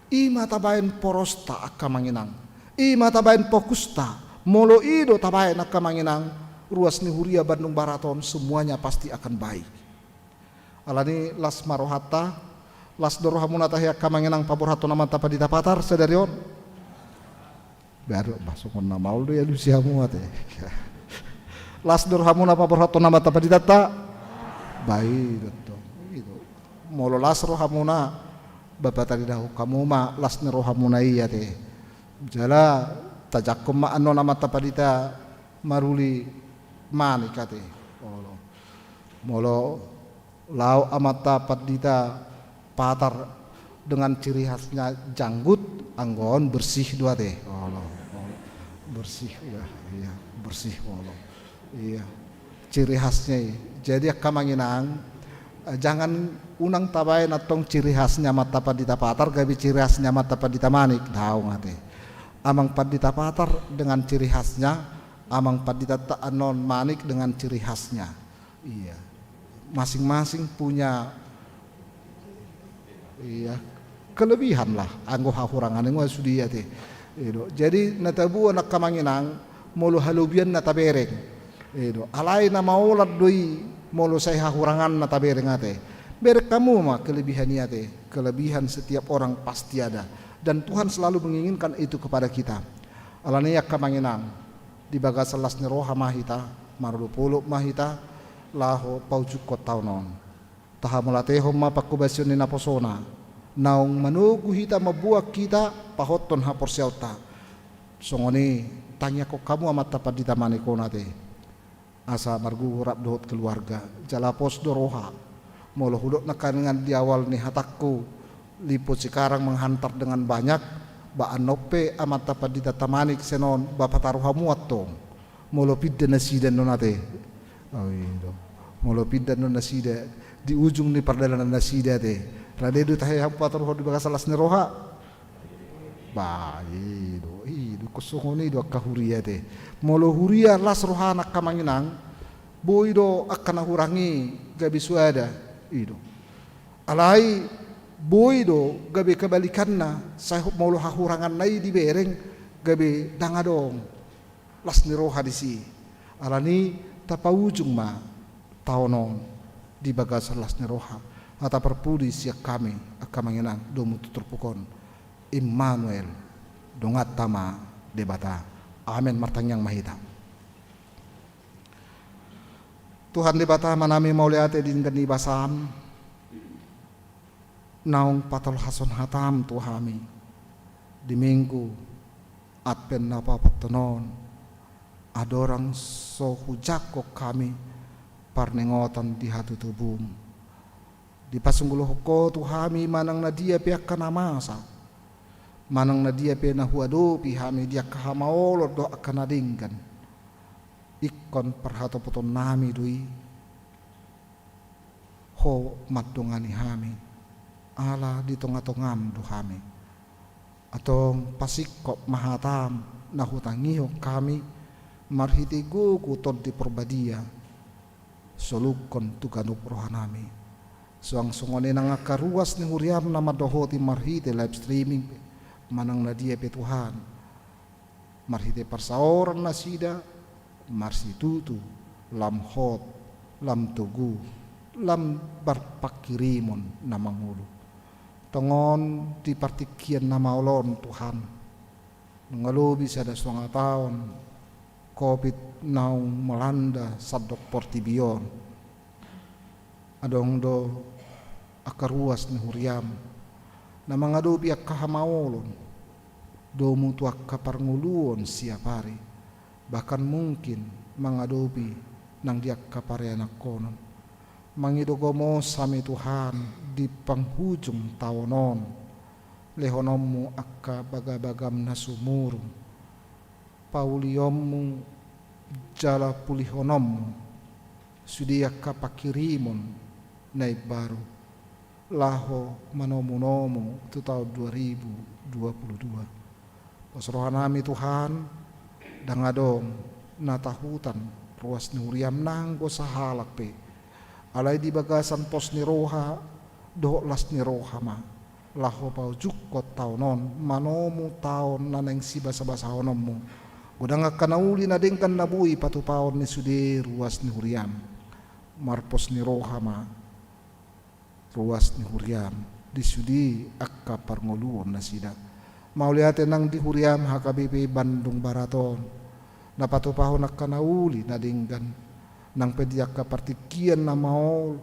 I ma tabaen porosta, angka amang inang. I ma tabaen fokusta. Molo i do tabaen, angka amang inang, ruas ni huria Bandung Barat on semuanya pasti akan baik. Alani las ma rohanta, las do rohamuna tahe, angka amang inang, paborhathon Amanta Pandita Patar sadari on. Baru masuk na maol do ya lusi hamu ate. Las do rohamuna paborhathon Amanta Pandita ta. Baik, betul. Itu. Molo las rohamuna, bapa tadi dahuk hamu ma las ni rohamuna i ate. Jala tajangkon ma annon Amanta Pandita Maruli Manik ate. Molo, molo laho Amanta Pandita Patar dengan ciri khasnya janggut, anggo on bersih do ate. Olo, olo. Bersih, ya, iya, bersih, olo. Iya. Ciri khasnya i. Jadi angka amang inang, eh, jangan, unang tabaen antong ciri khasnya Amanta Pandita Patar gabe ciri khasnya Amanta Pandita Manik, daong ate. Amang Pandita Patar dengan ciri khasnya, Amang Pandita ta annon Manik dengan ciri khasnya. Iya. Masing-masing punya, iya, kelebihan lah, anggo hahurangan i nga sude i ate. I do. Jadi na taboan, angka amang inang, molo halobianna tabereng. I do. Alai na maolat do i molo sai hahuranganna tabereng ate. Bereng hamu ma kelebihan i ate. Kelebihan setiap orang pasti ada. Dan Tuhan selalu menginginkan itu kepada kita. Alani i, angka amang inang, di bagasan las ni roha ma hita, marolopolop ma hita, laho paujunghon taon on. Tahamauliatehon ma panghobasion ni naposona, naung manogu hita, mamboan hita, pahothon haporseaonta. Songon i, tangiangkon hamu Amanta Pandita Manik on ate. Asa margogo rap dohot keluarga, jala pos do roha. Molo hudok nangkaningan di awal ni hatangku, Lipo Cikarang menghantar dengan banyak, ba annon pe Amanta Pandita ta Manik sian on, ba pataru hamu antong. Molo pinda nasida annon ate. Oh, i do. Molo pinda annon nasida, di ujung ni pardalanan nasida ate. Rade do tahe hamu pataruhon di bagasan las ni roha. Ba, i do, i do, ingkon songon i do angka huria ate. Molo huria las rohana, angka amang inang, boi do angka na hurang i gabe soada, i do. Alai boi do gabe kebalikanna, sai molo hahuranganna i dibereng, gabe ndang adong las ni roha disi. Alani i, tapaujung ma taon on di bagasan las ni roha. Hata parpudi sian hami, angka amang inang, domu tu turpuk on. Immanuel, donganta ma Debata. Amen. Martangiang ma hita. Tuhan Debata, manami mauliate di denggan ni basam, naung patolhashon hatam tu hami di Minggu Advent na paopathon on. Andorang so hujangkon hami parningotan di hatutubum, dipasunggulhon Ho tu hami manang na dia pe angka na masa, manang na dia pe na huadopi hami di angka hamaolon dohot angka na denggan. Ingkon parhatopotonnami do i, Ho mandongani hami, ala di tongatongam do hami. Antong pasingkop ma hatam na hutangihon hami, marhite gogo Tondi Parbadia, solukhon tu ganup rohanami. Suang songon i nang angka ruas ni huriam na mandohoti marhite live streaming pe, manang na dia pe Tuhan, marhite parsaoran nasida, marsitutu, lam hot, lam togu, lam marpanghirimon na mangolu. Tongon di partingkian na maol on, Tuhan, nunga lobi sada songa taon covid naung melanda sandok portibi on. Adong do angka ruas ni huriam na mangadopi angka hamaolon, domu tu angka parngoluon siap ari, bahkan mungkin mangadopi nang di angka parianakhonon. Mangido gomos hami, Tuhan, di panghujung taon on, lehononmu angka bagabagam na sumurung, paulionmu jala pulihononmu sude angka panghirimon na imbaru laho manomu-nomu tu taon dua ribu dua puluh dua. Pos rohanami Tuhan, ndang adong na tahutan ruas ni huriam nanggo sahalak pe. Alai di bagasan pos ni roha dohot las ni roha ma laho paujungkon taon on manomu taon na naeng sibasa-basahononmu. Godang angka na uli na denggan na boi patupaon ni sude ruas ni huriam. Marpos ni roha ma ruas ni huriam di sude angka parngoluon nasida. Mauliate nang di huriam H K B P Bandung Barat on, na patupahon angka na uli na denggan, nang pe di angka partingkian na maol,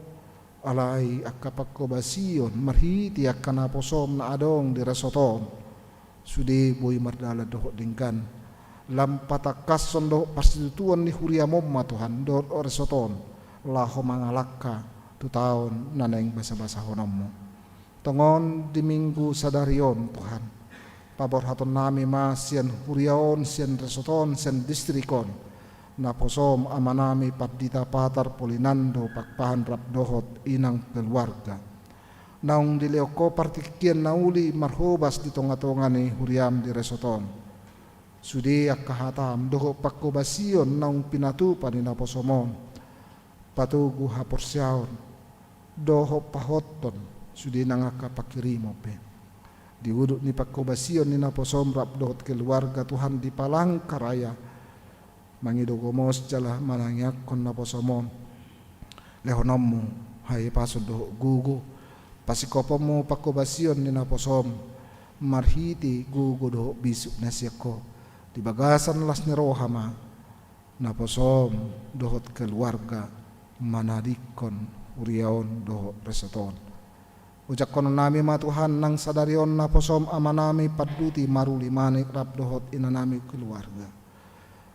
alai angka pangkobasion marhite angka naposom na adong di resort on. Sude boi mardalan dohot denggan. Lam patangkashon dohot parsitutuon ni huriam on ma Tuhan dohot resort on laho mangalangka tu taon na naeng basa-basahononmu. Tongon di minggu sadari on Tuhan, paborhatonnami ma sian huria on, sian resort on, sian distrik on, naposom amanami Pandita Patar Polinando Pakpahan rap dohot inang keluarga. Naung dilehon Ho partingkian na uli marhobas di tonga-tonga ni huriam di resort on. Sude angka hatam dohot pangkobasion naung pinatupa ni naposom on, patogu haporseaon dohot pahothon sude nang angka panghirimon pe. Di udut ni pangkobasion ni naposom rap dohot keluarga Tuhan di Palangkaraya, mangido gomos jala manangiangkon naposom on, lehononmu hahipason dohot gogo, pasingkophonmu pangkobasion ni naposom marhite gogo dohot bisuk na sian Ho. Di bagasan las ni roha ma naposom dohot keluarga manadingkon huria on dohot resort on. Ujangkononnami ma Tuhan nang sadari on naposom amanami Panduti Maruli Manik rap dohot inanami keluarga,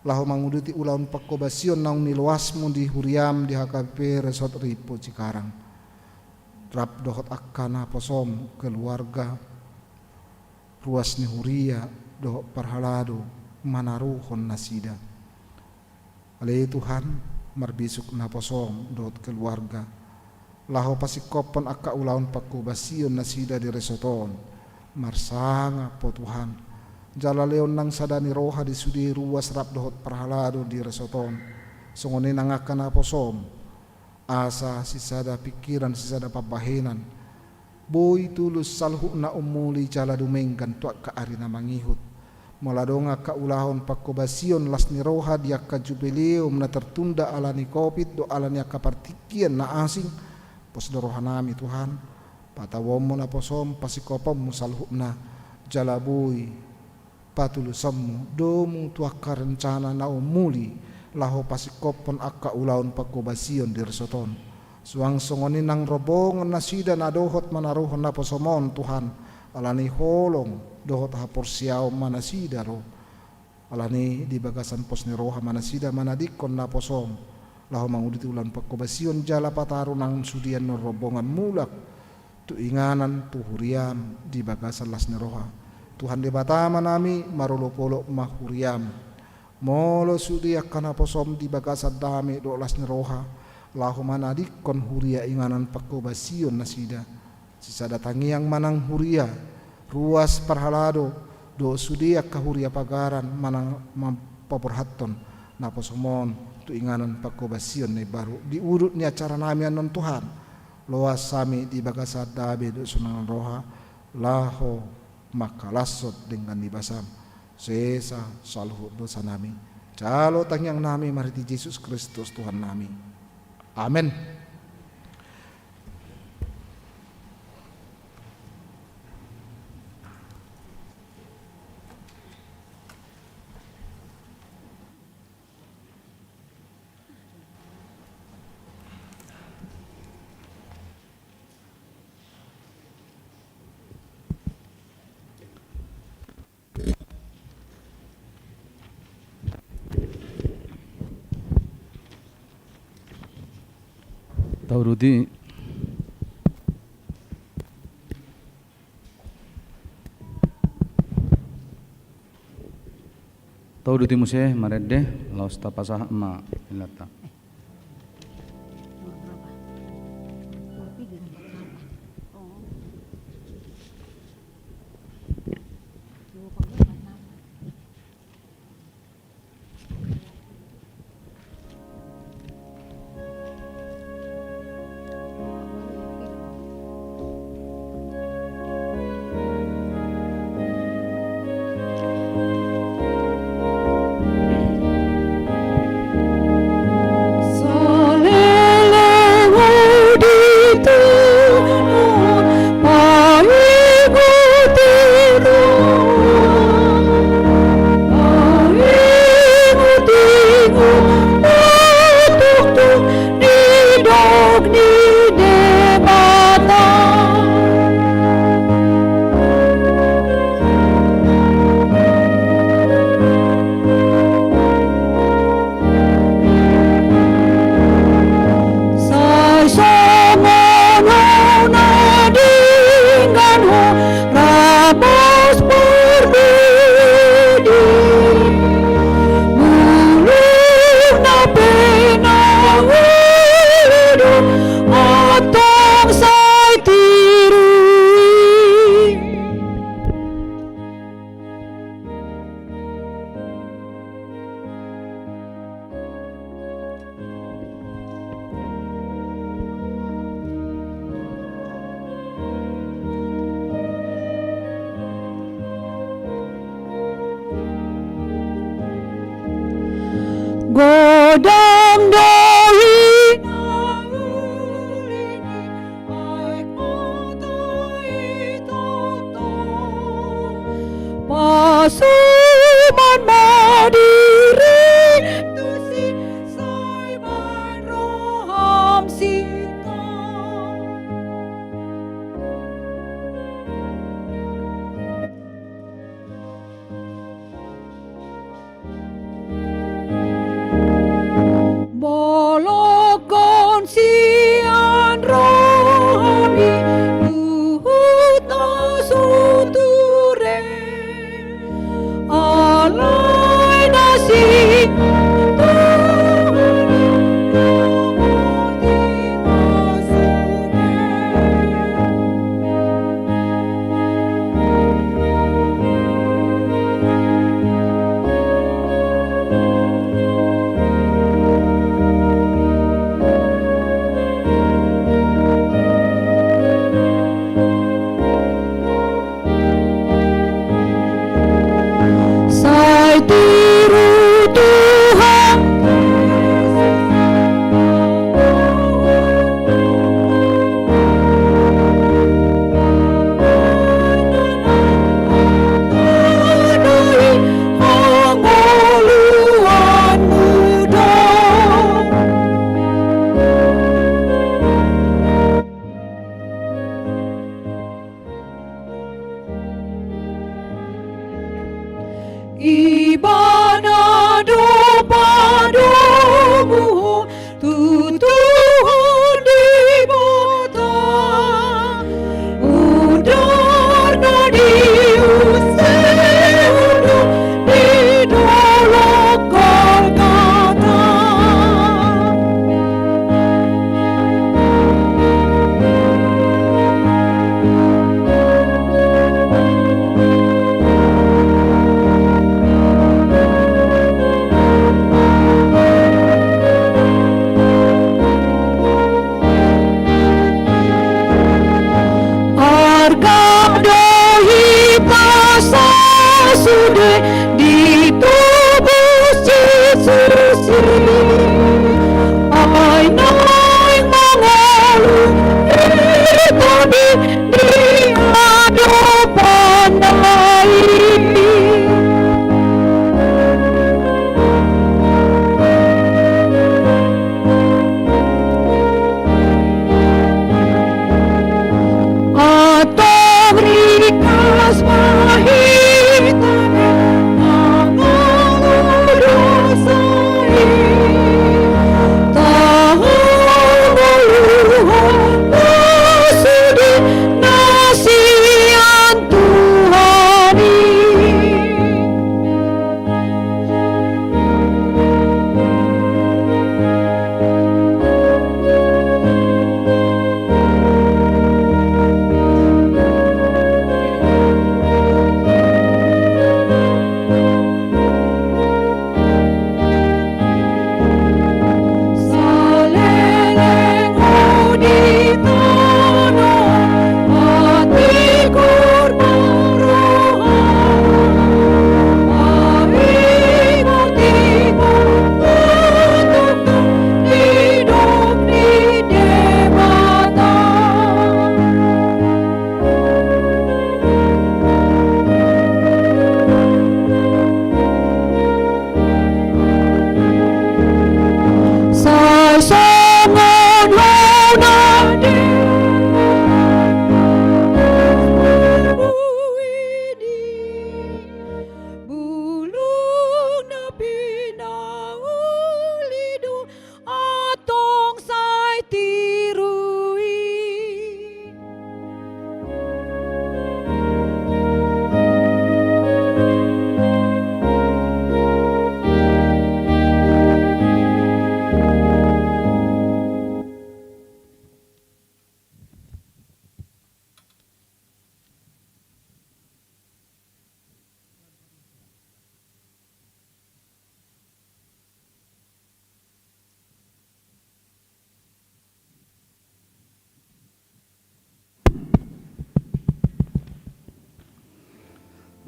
laho manguduti ulaon pangkobasion naung niloasmu di huriam di H K B P Resort Rimpo Cikarang, rap dohot angka naposom keluarga, ruas ni huria dohot parhalado manaruhon nasida. Ale Tuhan, marbisuk naposom dohot keluarga laho pasingkophon angka ulaon pangkobasion nasida di resort on. Marsangap Ho Tuhan, jala lehon nang sada ni roha di sude ruas rap dohot parhalado di resort on, songon i nang angka naposom, asa sisada pingkiran, sisada pambahenan, boi tulus saluhutna ummuli jala dumenggan tu angka ari na mangihut. Molo adong angka ulaon pangkobasion las ni roha di angka jubileum na tertunda ala ni covid dohot ala ni angka partingkian na asing, pos do rohanami Tuhan, patauonmu naposom, pasingkophonmu saluhutna, jala boi patulusonmu domu tu angka rencana na ummuli laho pasingkophon angka ulaon pangkobasion di resort on. Suang songon i nang rombongan nasida na dohot manaruhon naposom on Tuhan, ala ni holong dohot haporseaon ma nasida ro. Ala ni di bagasan pos ni roha ma nasida manadingkon naposom laho manguduti ulaon pangkobasion jala pataru nang sude annon rombongan mulak tu inganan tu huriam di bagasan las ni roha. Tuhan Debata Amanami, marolopolop ma huriam. Molo sude angka naposom di bagasan dame dohot las ni roha laho manadingkon huria inganan pangkobasion nasida, sisada tangiang ma nang huria, ruas parhalado dohot sude angka huria pagaran manang mampaborhathon naposom on tu inganan pangkobasion na imbaru. Di udut ni acaranami annon Tuhan, loas hami di bagasan dame dohot sonang roha laho mangkalashon denggan ni basam, so esa saluhut dosanami. Jalo tangiangnami marhite Jesus Kristus Tuhannami. Amen. Tauduti. Tauduti muse marende, laos tapasahat ma ilata. Sai songon hau na denggan ho, rap dohot parbue, mulak na pe na uli do, antong sai tiru i. Godang do i na uli ni aek mata i tongtong. Pasu ma dirim tusi, sai baen roham sintong. Bolongkon sian rohami huhut na so ture.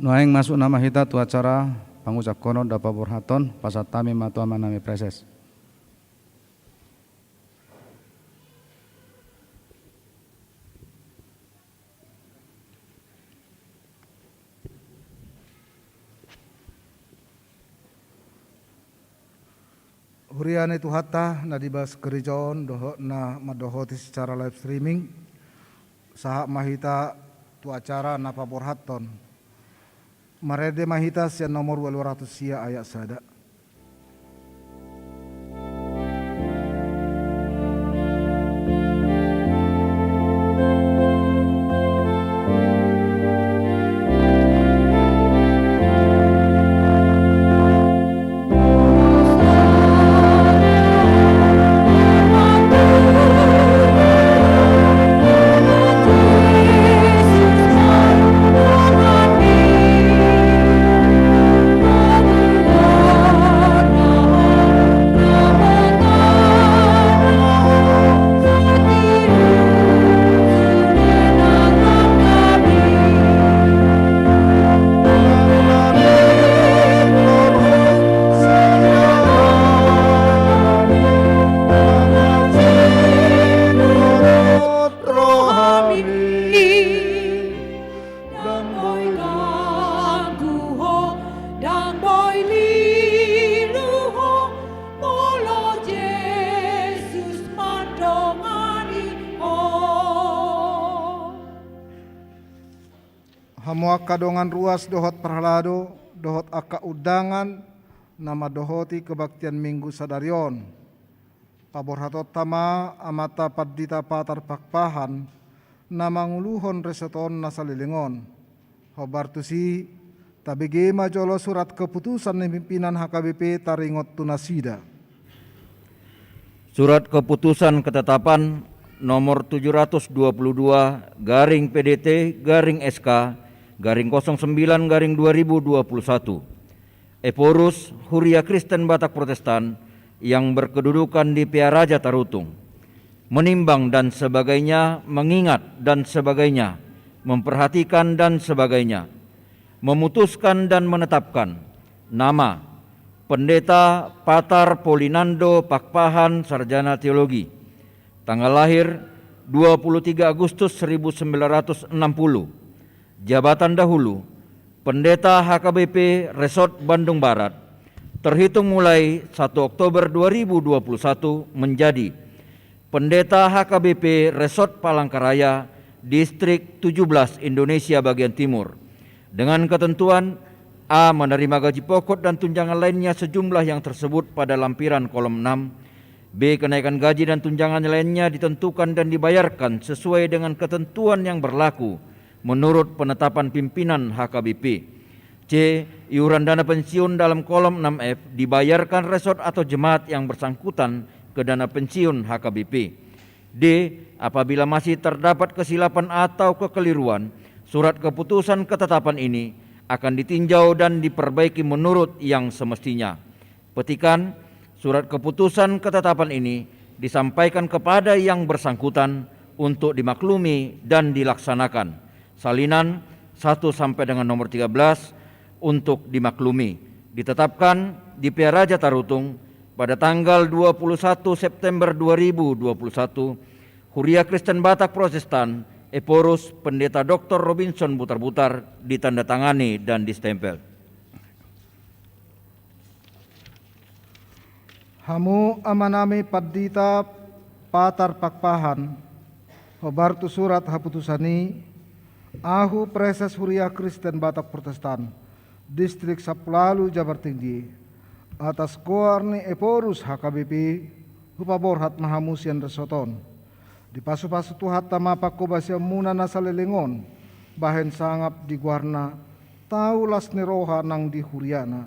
Nuaeng masuk nama hita tu acara pangujangkonon dohot paborhathon, pasahat hami ma tu amanami praeses. Huria ni Tuhanta na di bagas gereja on dohot na mandohoti secara live streaming, sahat ma hita tu acara na paborhathon. Marende ma hita sian nomor ualu ratus sia ayat sada. Ndang boi ganggu ho, ndang boi lilu ho, molo Jesus mandongani ho. Hamu angka dongan ruas dohot parhalado, dohot angka undangan na mandohoti kebaktian Minggu sadari on. Paborhatonta ma Amanta Pandita Patar Pakpahan, na manguluhon resort on na saleleng on. Hombar tusi, tabege ma jolo surat keputusan ni pimpinan H K B P taringot tu nasida. Surat keputusan ketetapan nomor tujuh ratus dua puluh dua garing P D T garing S K garing kosong sembilan garing dua ribu dua puluh satu. Ephorus, Huria Kristen Batak Protestan yang berkedudukan di Pearaja Tarutung. Menimbang dan sebagainya, mengingat dan sebagainya, memperhatikan dan sebagainya, memutuskan dan menetapkan nama Pendeta Patar Polinando Pakpahan, Sarjana Teologi. Tanggal lahir dua puluh tiga Agustus seribu sembilan ratus enam puluh. Jabatan dahulu, Pendeta H K B P Resort Bandung Barat, terhitung mulai satu Oktober dua ribu dua puluh satu, menjadi Pendeta H K B P Resort Palangkaraya, Distrik tujuh belas, Indonesia Bagian Timur, dengan ketentuan: A, menerima gaji pokok dan tunjangan lainnya sejumlah yang tersebut pada lampiran kolom enam. B, kenaikan gaji dan tunjangan lainnya ditentukan dan dibayarkan sesuai dengan ketentuan yang berlaku menurut penetapan pimpinan H K B P. C, iuran dana pensiun dalam kolom enam F dibayarkan resort atau jemaat yang bersangkutan ke dana pensiun H K B P. D, apabila masih terdapat kesilapan atau kekeliruan, surat keputusan ketetapan ini akan ditinjau dan diperbaiki menurut yang semestinya. Petikan, surat keputusan ketetapan ini disampaikan kepada yang bersangkutan untuk dimaklumi dan dilaksanakan. Salinan satu sampai dengan nomor tiga belas untuk dimaklumi. Ditetapkan di Pearaja Tarutung pada tanggal dua puluh satu September dua ribu dua puluh satu, Huria Kristen Batak Protestan, Ephorus, Pendeta Doktor Robinson Butarbutar, ditandatangani dan distempel. Hamu amanami Pandita Patar Pakpahan, hombar tu surat haputusan i, ahu Praeses Huria Kristen Batak Protestan, Distrik Sampulu Ualu Jabar Tinggi, atas goar ni Ephorus H K B P, hupaborhat ma hamu sian resort on. Dipasupasu Tuhanta ma panghobasionmuna na saleleng on, bahen sangap di goarna, tau las ni roha nang di huriana.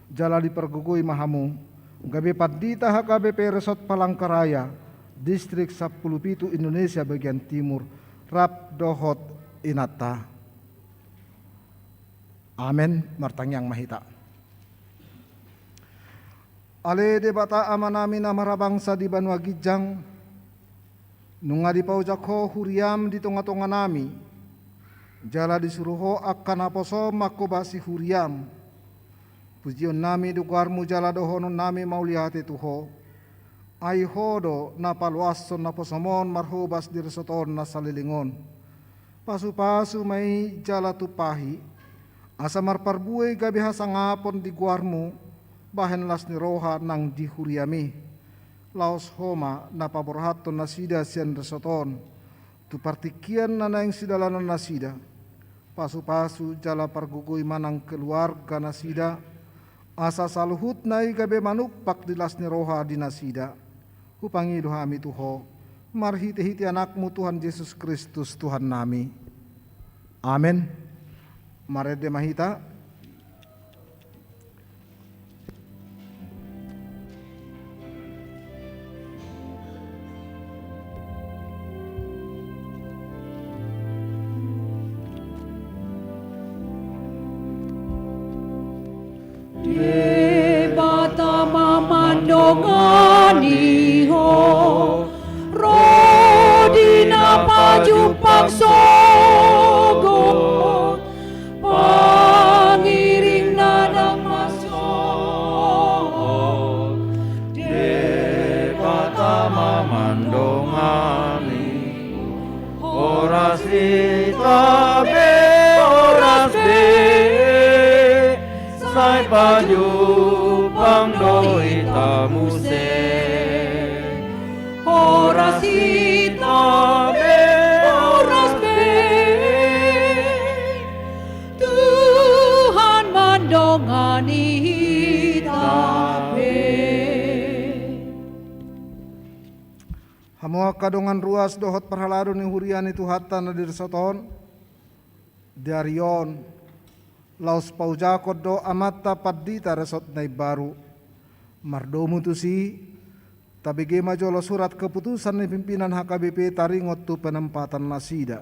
Jala dipargogoi ma hamu, gabe pandita H K B P Resort Palangkaraya, Distrik Sampulu Pitu Indonesia Bagian Timur, rap dohot inanta. Amen. Martangiang ma hita. Ale Debata Amanami na marhabangsa di banua ginjang, nunga dipaojak Ho huriam di tongatonganami, Jala disuru Ho angka naposoM manghobasi huriaM. Pujionnami do goarMu jala dohononnami mauliate tu Ho. Ai Ho do na paloashon naposoM on marhobas di resort on na saleleng on. Pasupasu ma i jala tumpahi, asa marparbue gabe hasangapon di goarMu, bahen las ni roha nang di huriaMi. Laos Ho ma na paborhathon nasida sian resort on tu partingkian na naeng sidalanan nasida. Pasupasu jala pargogoi ma nang keluarga nasida, asa saluhutna i gabe manumpak di las ni roha di nasida. Hupangido hami tu Ho, marhitehite AnakMu Tuhan Jesus Kristus Tuhannami. Amen. Marende ma hita. Debata ma mandongani ho, ro di na pajumpang sogot, pangiringna ndang masohot. Debata ma mandongani ho, horas hita be, horas be, sai pajumpang do hita muse. Horas hita be, horas be, Tuhan mandongani hita be. Hamu angka dongan ruas dohot parhalado ni huria ni Tuhanta na di resort on, di ari on, laos paujahon do amanta pandita resort na imbaru. Mardomu tusi, tabege ma jolo surat keputusan ni pimpinan H K B P taringot tu penempatan nasida.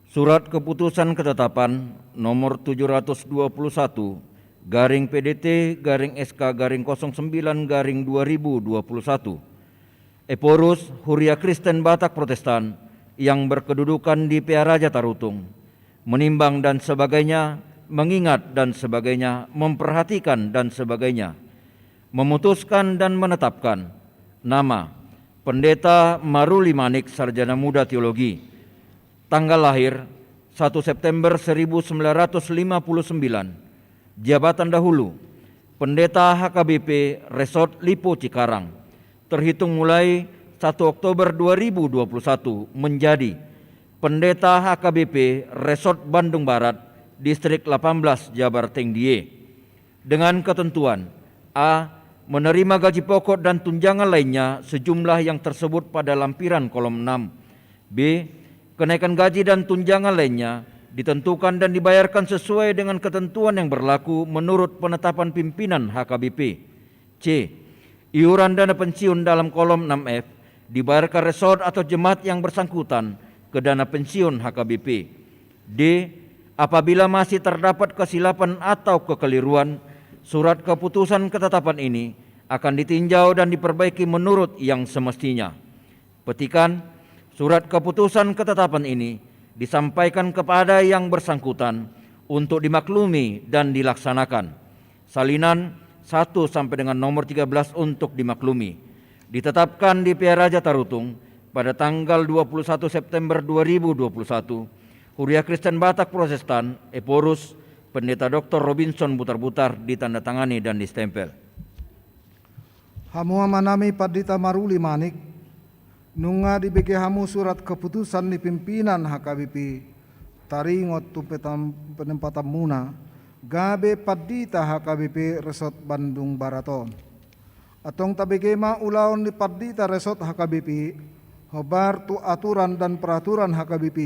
Surat Keputusan Ketetapan nomor tujuh ratus dua puluh satu garing P D T garing S K garing kosong sembilan garing dua ribu dua puluh satu. Ephorus, Huria Kristen Batak Protestan yang berkedudukan di Pearaja Tarutung, menimbang dan sebagainya, mengingat dan sebagainya, memperhatikan dan sebagainya, memutuskan dan menetapkan nama Pendeta Maruli Manik, Sarjana Muda Teologi, tanggal lahir satu September seribu sembilan ratus lima puluh sembilan, jabatan dahulu, Pendeta H K B P Resort Lipo Cikarang, terhitung mulai satu Oktober dua ribu dua puluh satu, menjadi Pendeta H K B P Resort Bandung Barat, Distrik delapan belas Jabar Tengdie. Dengan ketentuan: A, menerima gaji pokok dan tunjangan lainnya sejumlah yang tersebut pada lampiran kolom enam. B, kenaikan gaji dan tunjangan lainnya ditentukan dan dibayarkan sesuai dengan ketentuan yang berlaku menurut penetapan pimpinan H K B P. C, iuran dana pensiun dalam kolom enam F dibayarkan resort atau jemaat yang bersangkutan ke dana pensiun H K B P. D, apabila masih terdapat kesilapan atau kekeliruan, surat keputusan ketetapan ini akan ditinjau dan diperbaiki menurut yang semestinya. Petikan, surat keputusan ketetapan ini disampaikan kepada yang bersangkutan untuk dimaklumi dan dilaksanakan. Salinan satu sampai dengan nomor tiga belas untuk dimaklumi. Ditetapkan di Pearaja Tarutung pada tanggal dua puluh satu September dua ribu dua puluh satu, Huria Kristen Batak Protestan, Ephorus, Pendeta Doktor Robinson Butarbutar, ditandatangani dan distempel. Hamu amanami Pandita Maruli Manik, nunga dibege hamu surat keputusan ni pimpinan H K B P taringot tu petam-, penempatanmuna gabe pandita H K B P Resort Bandung Barat on. Antong tabege ma ulaon ni pandita Resort H K B P hombar tu aturan dan peraturan H K B P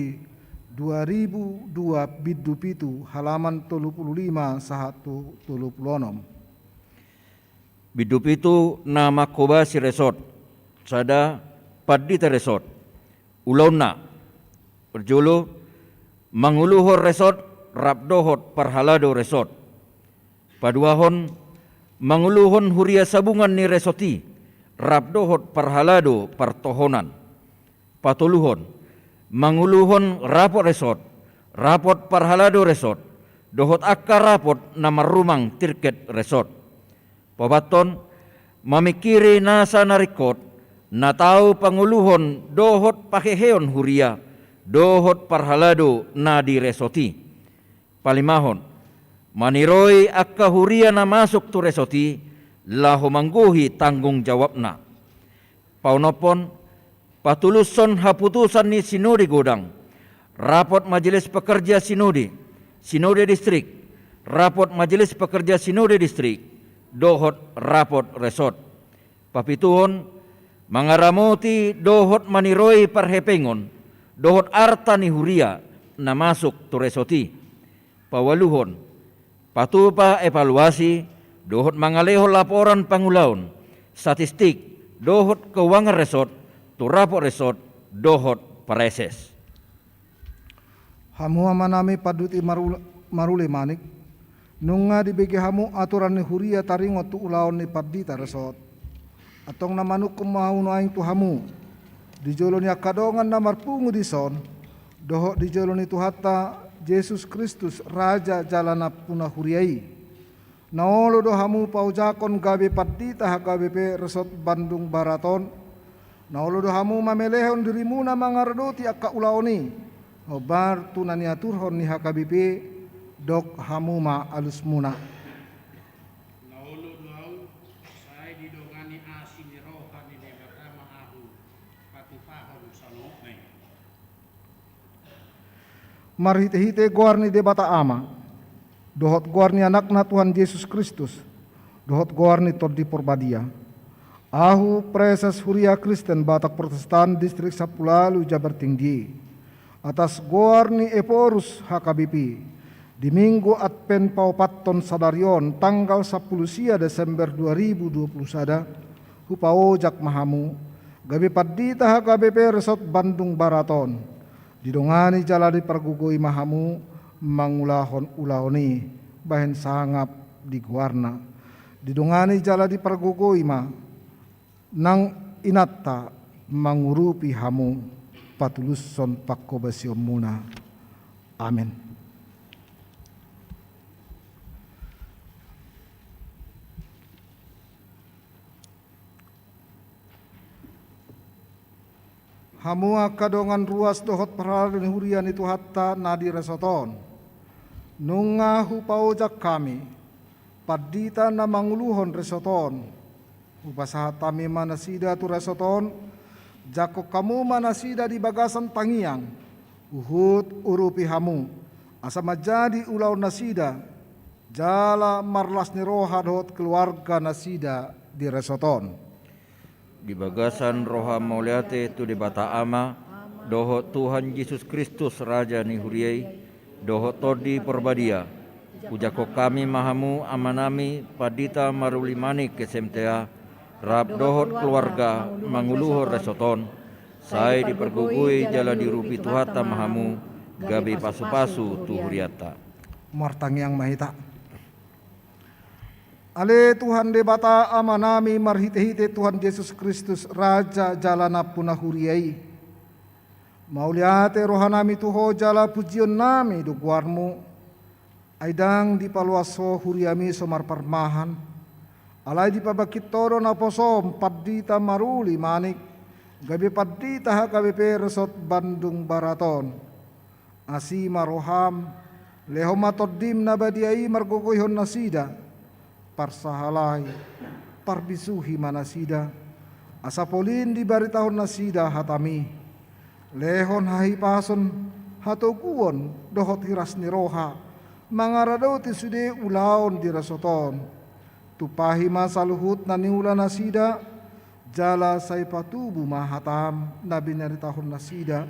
dua ribu dua bindu pitu, halaman tolu pulu lima sahat tu tolu pulu onom. Bindu pitu na manghobasi resort. Sada, pandita resort. Ulaonna: parjolo, manguluhon resort rap dohot parhalado resort. Paduahon, manguluhon huria sabungan ni resort i rap dohot parhalado partohonan. Patoluhon, manguluhon rapot resort, rapot parhalado resort, dohot angka rapot na marrumang tirket resort. Paopathon, mamingkiri nasa na ringkot, na tau panguluhon dohot paheheon huria, dohot parhalado na di resort i. Palimahon, maniroi angka huria na masuk tu resort i, laho manggohi tanggung jawabna. Paonomhon, patulushon haputusan ni sinode godang, rapot majelis pekerja sinode, sinode distrik, rapot majelis pekerja sinode distrik, dohot rapot resort. Papituhon, mangaramoti dohot maniroi parhepengon, dohot arta ni huria na masuk tu resort i. Paualuhon, patupa evaluasi, dohot mangalehon laporan pangulaon, statistik, dohot keuangan resort, tu rapot resort, dohot praeses. Hamu amanami pandita marul-, maruli manik, nunga dibege hamu aturan ni huria taringot tu ulaon ni pandita resort. Antong na manungkun ma ahu nuaeng tu hamu, di jolo ni angka dongan na marpungu dison, dohot di jolo ni Tuhanta Jesus Kristus, Raja jala nampuna huria i. Na olo do hamu paojakon gabe pandita H K B P resort Bandung Barat on. Na olo do hamu mamelehon dirimuna mangaradoti angka ulaon i, hombar tu na niaturhon ni H K B P, dok hamu ma alusmuna. Na olo do ahu, sai didongani asi ni roha ni Debata ma ahu, patupahon saluhutna i. Marhitehite goar ni Debata Ama, dohot goar ni Anakna Tuhan Jesus Kristus, dohot goar ni Tondi Porbadia, ahu, Praeses Huria Kristen Batak Protestan Distrik Sampulu Ualu Jabartinggi, atas goar ni Ephorus H K B P, di Minggu Advent paopathon sadari on, tanggal sampulu sia Desember dua ribu dua puluh sada, hupaojak ma hamu gabe pandita H K B P resort Bandung Barat on. Didongani jala dipargogoi ma hamu mangulahon ulaon i bahen sangap di goarna. Didongani jala dipargogoi ma nang inanta mangurupi hamu patulushon panghobasionmuna. Amen. Hamu angka dongan ruas dohot parhalado ni huria ni Tuhanta na di resort on. Nunga hupaojak hami pandita na manguluhon resort on. Hupasahat hami ma nasida tu resort on, jangkon hamu ma nasida di bagasan tangiang, huhut urupi hamu, asa manjadi ulaon nasida, jala marlas ni roha dohot keluarga nasida di resort on. Di bagasan roha mauliate tu Debata Ama, dohot Tuhan Jesus Kristus Raja ni huria i, dohot Tondi Porbadia, hujangkon hami ma hamu amanami pandita maruli manik S M T A, rap dohot keluarga manguluhon resort on, sai dipargogoi jala diurupi Tuhanta ma hamu, gabe pasupasu tu hurianta. Martangiang ma hita. Ale Tuhan Debata Amanami, marhitehite Tuhan Jesus Kristus, Raja jala nampuna huria i, mauliate rohanami tu Ho jala pujionnami do goarMu. Ai ndang dipaloas Ho huriaMi so marparmahan, alai dipabangkit Ho do naposoM, pandita maruli manik, gabe pandita H K B P resort Bandung Barat on. Asi ma rohaM, lehon ma TondiM na badia i margogoihon nasida, parsahalai, parbisuhi ma nasida, asa polin dibaritahon nasida hataMi. Lehon hahipason, hatoguon, dohot hiras ni roha, mangaradoti sude ulaon di resort on. Tumpahi ma saluhut na niula nasida, jala sai patubu ma hataM na binaritahon nasida,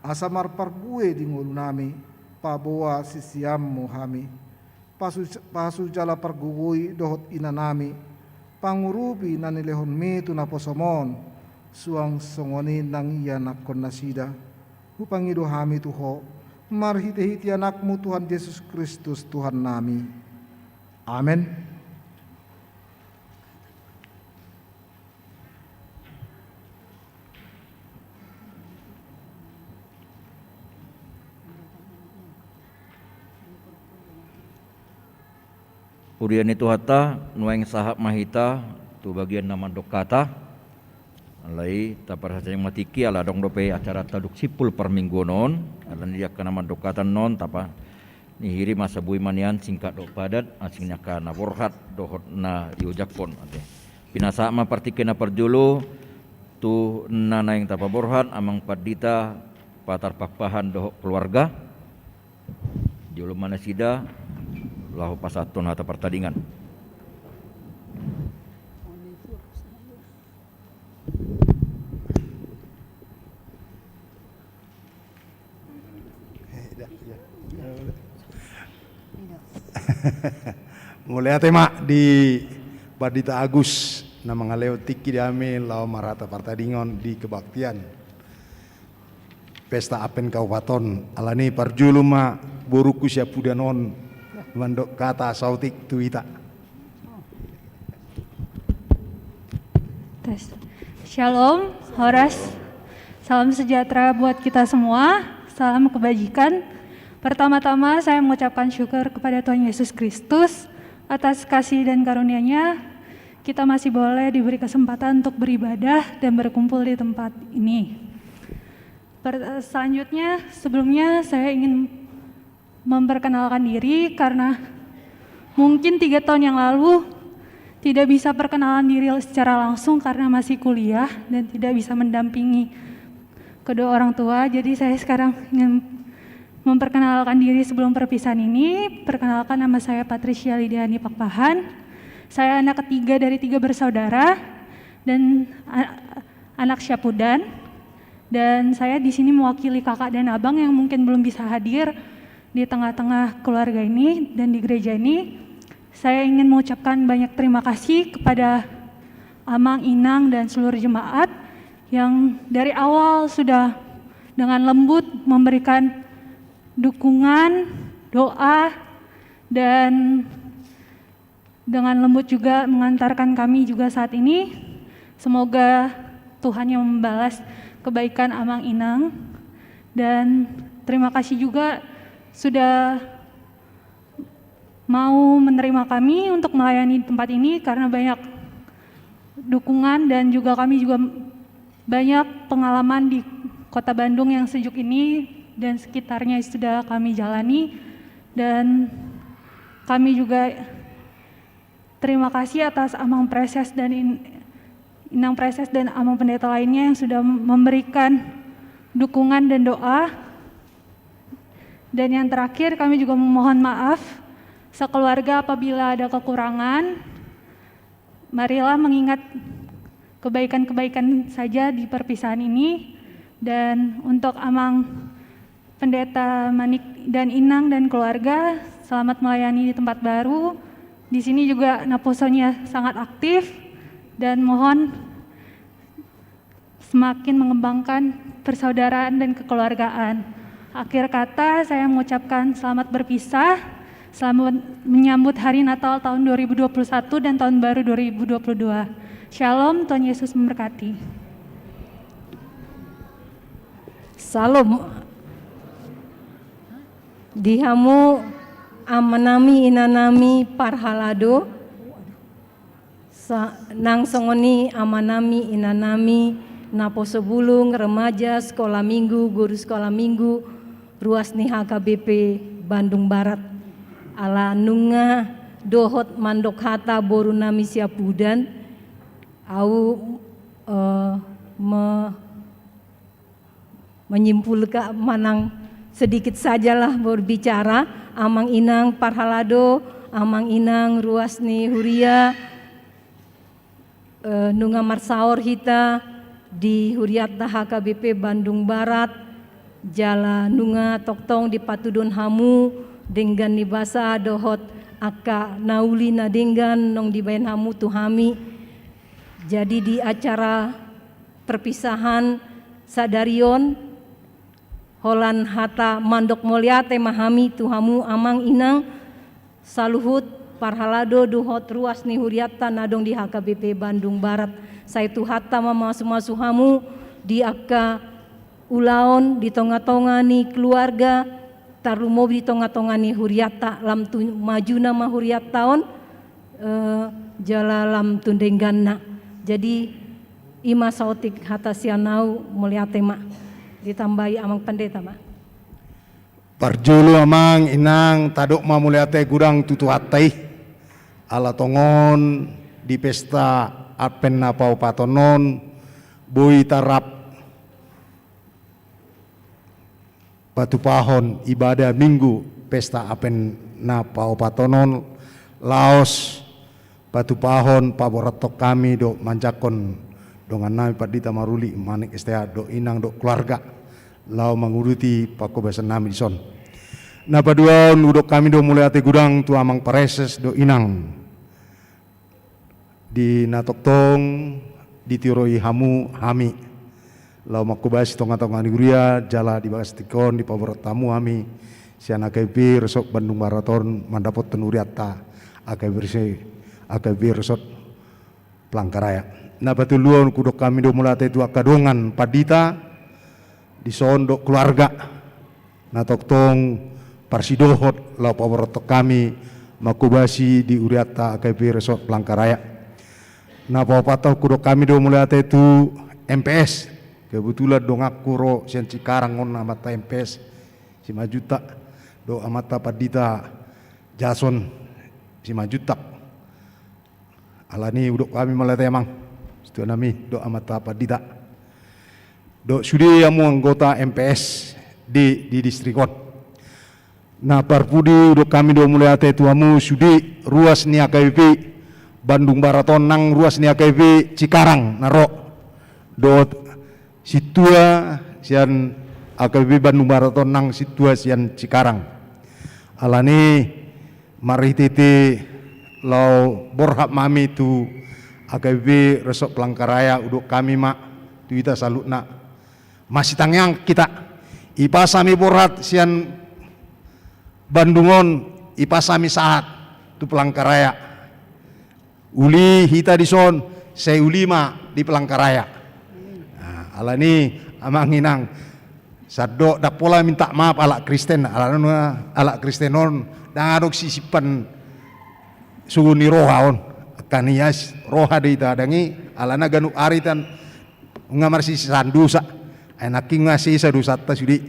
asa marparbue di ngolunami, paboa siseanMu hami. Pasu, pasu jala pargogoi dohot inanami, pangurupi na nilehonMi tu naposoM on, suang songon i nang ianakkon nasida. Hupangido hami tu Ho, marhitehite AnakMu Tuhan Jesus Kristus Tuhannami. Amen. Huria ni Tuhanta, nuaeng sahat ma hita tu bagian na mandok hata. Alai taparhasahali ma tingki ala adong dope acara taduk simpul parmingguon on. Alani di angka na mandok hata annon tapa ni hiri ma sabui ma nian singkat dohot padat, asing ni angka na borhat dohot na iojangkon ate. Pinasahat ma partingki na parjolo tu na naeng tapaborhat Amang Pandita Patar Pakpahan dohot keluarga. Jolo ma nasida laho pasahathon hata partadingan. Mauliate ma di Pandita Agus na mangalehon tingki di hami laho marhata partadingan di kebaktian pesta Advent Kaupaton. Alani parjolo ma borungku siampudan on mandok hata saotik tu hita. Tes. Shalom, horas. Salam sejahtera buat kita semua. Salam kebajikan. Pertama-tama saya mengucapkan syukur kepada Tuhan Yesus Kristus atas kasih dan karunia-Nya. Kita masih boleh diberi kesempatan untuk beribadah dan berkumpul di tempat ini. Per- selanjutnya, sebelumnya saya ingin memperkenalkan diri karena mungkin tiga tahun yang lalu tidak bisa perkenalan diri secara langsung karena masih kuliah dan tidak bisa mendampingi kedua orang tua. Jadi saya sekarang ingin memperkenalkan diri sebelum perpisahan ini. Perkenalkan, nama saya Patricia Lidiani Pakpahan. Saya anak ketiga dari tiga bersaudara dan a- anak siampudan. Dan saya di sini mewakili kakak dan abang yang mungkin belum bisa hadir di tengah-tengah keluarga ini dan di gereja ini. Saya ingin mengucapkan banyak terima kasih kepada Amang, Inang, dan seluruh jemaat yang dari awal sudah dengan lembut memberikan dukungan, doa, dan dengan lembut juga mengantarkan kami juga saat ini. Semoga Tuhan yang membalas kebaikan Amang, Inang. Dan terima kasih juga sudah mau menerima kami untuk melayani di tempat ini karena banyak dukungan dan juga kami juga banyak pengalaman di Kota Bandung yang sejuk ini dan sekitarnya sudah kami jalani. Dan kami juga terima kasih atas Amang Praeses dan In- Inang Praeses dan Amang Pendeta lainnya yang sudah memberikan dukungan dan doa. Dan yang terakhir, kami juga memohon maaf sekeluarga apabila ada kekurangan. Marilah mengingat kebaikan-kebaikan saja di perpisahan ini. Dan untuk Amang Pendeta Manik dan Inang dan keluarga, selamat melayani di tempat baru. Di sini juga naposonya sangat aktif dan mohon semakin mengembangkan persaudaraan dan kekeluargaan. Akhir kata, saya mengucapkan selamat berpisah, selamat menyambut hari Natal tahun dua ribu dua puluh satu dan tahun baru dua ribu dua puluh dua. Shalom, Tuhan Yesus memberkati. Shalom. Di hamu amanami, inanami parhalado, nang songon i amanami, inanami naposo bulung, remaja, sekolah minggu, guru sekolah minggu, ruas ni H K B P Bandung Barat. Ala nunga dohot mandok hata borunami siampudan, au uh, me, menyimpulkan manang sedikit sajalah berbicara. Amang, Inang parhalado, Amang, Inang ruas ni huria, eh, nunga marsaor hita di hurianta H K B P Bandung Barat, jala nunga tongtong dipatuduhon hamu denggan ni basa dohot angka na uli na denggan naung dibahen hamu tu hami. Jadi di acara perpisahan sadari on, holan hata mandok mauliate ma hami tu hamu Amang, Inang, saluhut parhalado dohot ruas ni hurianta na adong di H K B P Bandung Barat. Sai Tuhanta ma mamasumasu hamu di angka ulaon di tongatonga ni keluarga, tarlumobi di tongatonga ni hurianta, lam tu majuna ma hurianta on. eh, jala lam tu dengganna. Jadi, i ma saotik hata sian ahu, mauliate ma. Ditambai Amang Pandita ma. Parjolo Amang, Inang, tadok ma mauliate godang tu Tuhanta i. Ala tongon di pesta Advent na paopathon on, boi tarap patupahon ibadah Minggu pesta Advent na paopathon on, laos patupahon paborathon hami dohot manjangkon dongan nami Pandita Maruli Manik S T A dohot Inang dohot keluarga, laho manguduti panghobasan nami dison. Na paduahon, hudok hami do mauliate godang tu Amang Praeses dohot Inang. Di na tongtong ditiroi hamu hami laho manghobasi tongatonga ni huria, jala di bagas tingki on dipaborat hamu hami sian H K B P Resort Bandung Barat on mandapothon hurianta H K B P Resort, H K B P Resort Palangkaraya. Na patoluhon, hudok hami do mauliate tu angka dongan pandita dison dohot keluarga. Na tongtong parsidohot laho paborathon hami manghobasi di hurianta H K B P Resort Palangkaraya. Na paopathon, hudok hami do mauliate tu M P S. Kebetulan donganku ro sian Cikarang on, amanta M P S Simanjuntak dohot amanta Pandita Jason Simanjuntak. Alani hudok hami mauliate, Amang, situa nami dohot amanta pandita dohot sude hamu anggota M P S di, di distrik on. Na parpudi, hudok hami do mauliate tu hamu sude ruas ni H K B P Bandung Barat on nang ruas ni H K B P Cikarang na ro dohot sintua sian H K B P Bandung Barat on nang sintua sian Cikarang. Alani marhitehite laho borhat ma hami tu H K B P Resort Palangkaraya, hudok hami ma tu hita saluhutna: Masitangiang hita. Ipas hami borhat sian Bandung on, ipas hami sahat tu Palangkaraya. Uli hita dison, sai uli ma di Palangkaraya. Nah, alani, Amang, Inang, sandok ndang pola minta maaf halak Kristen, alana halak Kristen on ndang adong sisimpan suhut ni roha on. Angka na ias roha do hita, ndang i, alana ganup ari hita nunga marsisean dosa. Ai nangkin nunga sesa dosanta sude.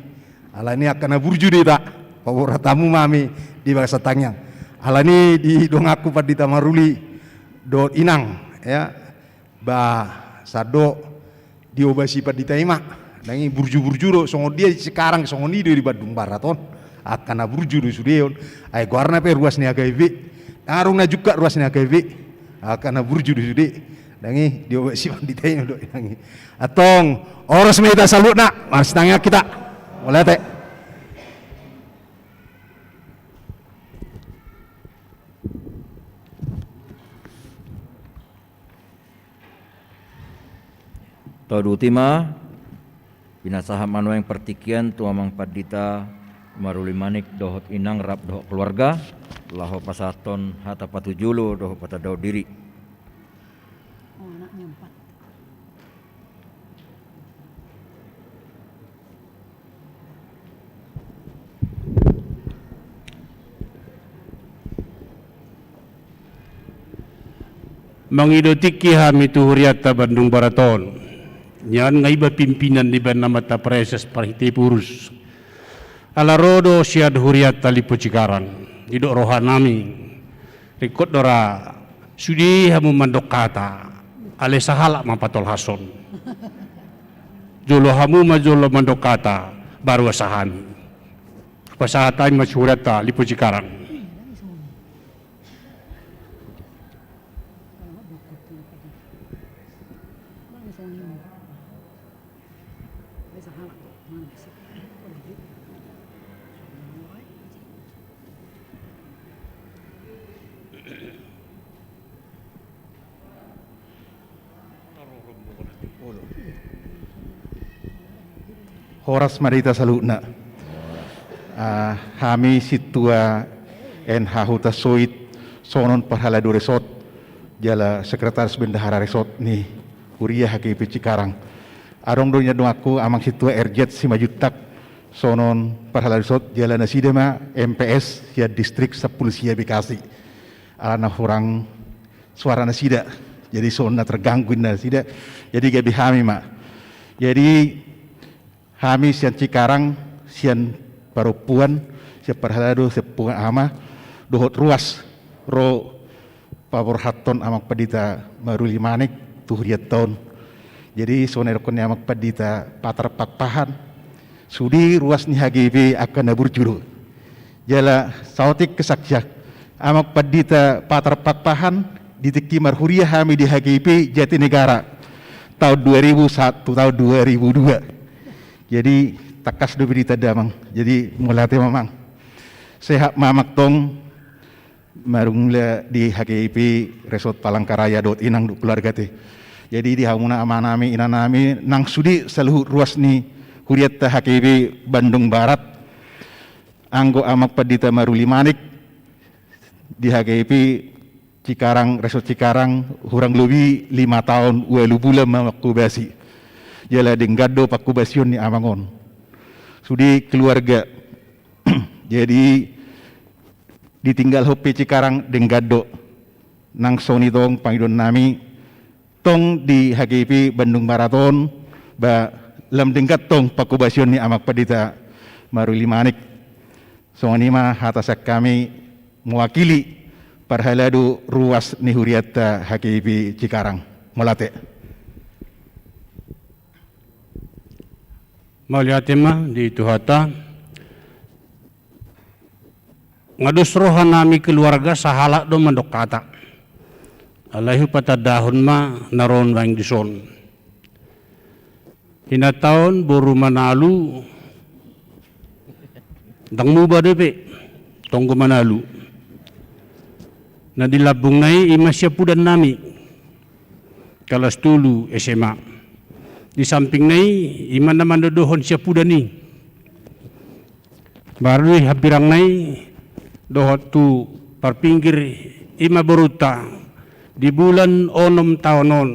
Alani angka na burju do hita, paborat hamu ma hami di bagasan tangiang. Alani di donganku Pandita Maruli dohot Inang, ya, ba sandok diobasi pandita i ma. Ndang i, burju-burju do, songon dia di Cikarang, songon i do di Bandung Barat on. Angka na burju do sude on. Ai goarna pe ruas ni H K B P. Ndang adong na jungkat ruas ni H K B P. Angka na burju do sude. Ndang i, diobasi pandita i ma do, ndang i. Antong, horas ma hita saluhutna, marsitangiang hita. Mauliate. Tauduti ma, pinasahat ma nuaeng partingkian tu Amang Pandita Maruli Manik dohot Inang rap dohot keluarga, laho pasahathon hata patujolo dohot patandahon diri. Mangido tingki hami tu hurianta Bandung Barat on. Nian nga iba pimpinan ni baen amanta praeses parhite purus. Ala ro do sian hurianta Limpo Cikarang, didok roha nami. Ringkot do ra sude hamu mandok hata, alai sahalak ma patolhashon. Jolo hamu ma jolo mandok hata, baru asa hami. Pasahat hami ma tu hurianta Limpo Cikarang. Horas ma di hita saluhutna. Ah, hami sintua N H Hutasoit, songon parhalado resort jala sekretaris bendahara resort ni huria H K B P Cikarang. Adong do nian donganku Amang Sintua R J Simanjuntak, songon parhalado resort jala nasida ma M P S sian distrik sampulu sia Bekasi. Alana hurang suara nasida. Jadi songon na terganggu nasida. Jadi gabe hami ma. Jadi hami sian Cikarang, sian parompuan, sian parhalado, sian punguan ama, dohot ruas ro paborhathon Amang Pandita Maruli Manik tu hurianta on. Jadi songon na didokkon ni Amang Pandita Patar Pakpahan, sude ruas ni H K I P angka na burju do. Jala saotik kesaksian Amang Pandita Patar Pakpahan di tingki marhuria hami di H K I P Jatinegara tahun dua ribu satu, tahun dua ribu dua. Jadi tangkas dope ditanda, Amang. Jadi mauliate ma, Amang. Sehat ma, Amang, tong, marmula di H K I P Resort Palangkaraya dohot inang dohot keluarga te. Jadi di hamuna amanami, inanami, nang sude saluhut ruas ni hurianta H K I P Bandung Barat, anggo Amang Pandita Maruli Manik di H K I P Cikarang, Resort Cikarang, hurang lobi lima taon ualu bulan ma manghobasi. Jala denggan do panghobasion ni Amang on. Sude keluarga. Jadi ditinggalhon pe Cikarang denggan do. Nang songon i tong pangidoannami, tong di H K I P Bandung Barat on, ba lam denggan tong panghobasion ni Amang Pandita Maruli Manik. Songon i ma hata sian hami mewakili parhalado ruas ni hurianta H K I P Cikarang. Mauliate. Mauliate ma di Tuhanta. Nga dos rohanami keluarga sahalak do mandok hata. Alai hupatandahon ma na ro nuaeng dison. Inanta on boru Manalu, ndang muba dope, tonggo Manalu. Na di lambungna i ima siapudannami, kalas tolu S M A. Di sampingna i ima na mandodohon siapudan i. Baru di hambirangna i dohot tu parpinggir, ima borunta, di bulan onom taon on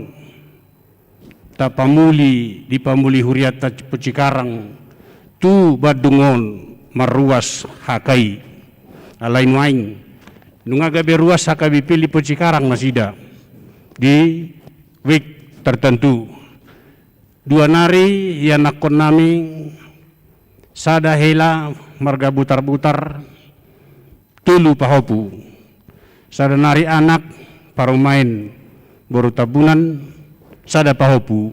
tapamuli, dipamuli hurianta Lipo Cikarang tu Bandung on marruas H K I. Alai nuaeng nunga gabe ruas H K B P Lipo Cikarang nasida di wijk tertentu. Dua nari ianakkonnami, sada hela marga Butarbutar, tolu pahompu. Sada nari anak parumaen boru Tambunan, sada pahompu.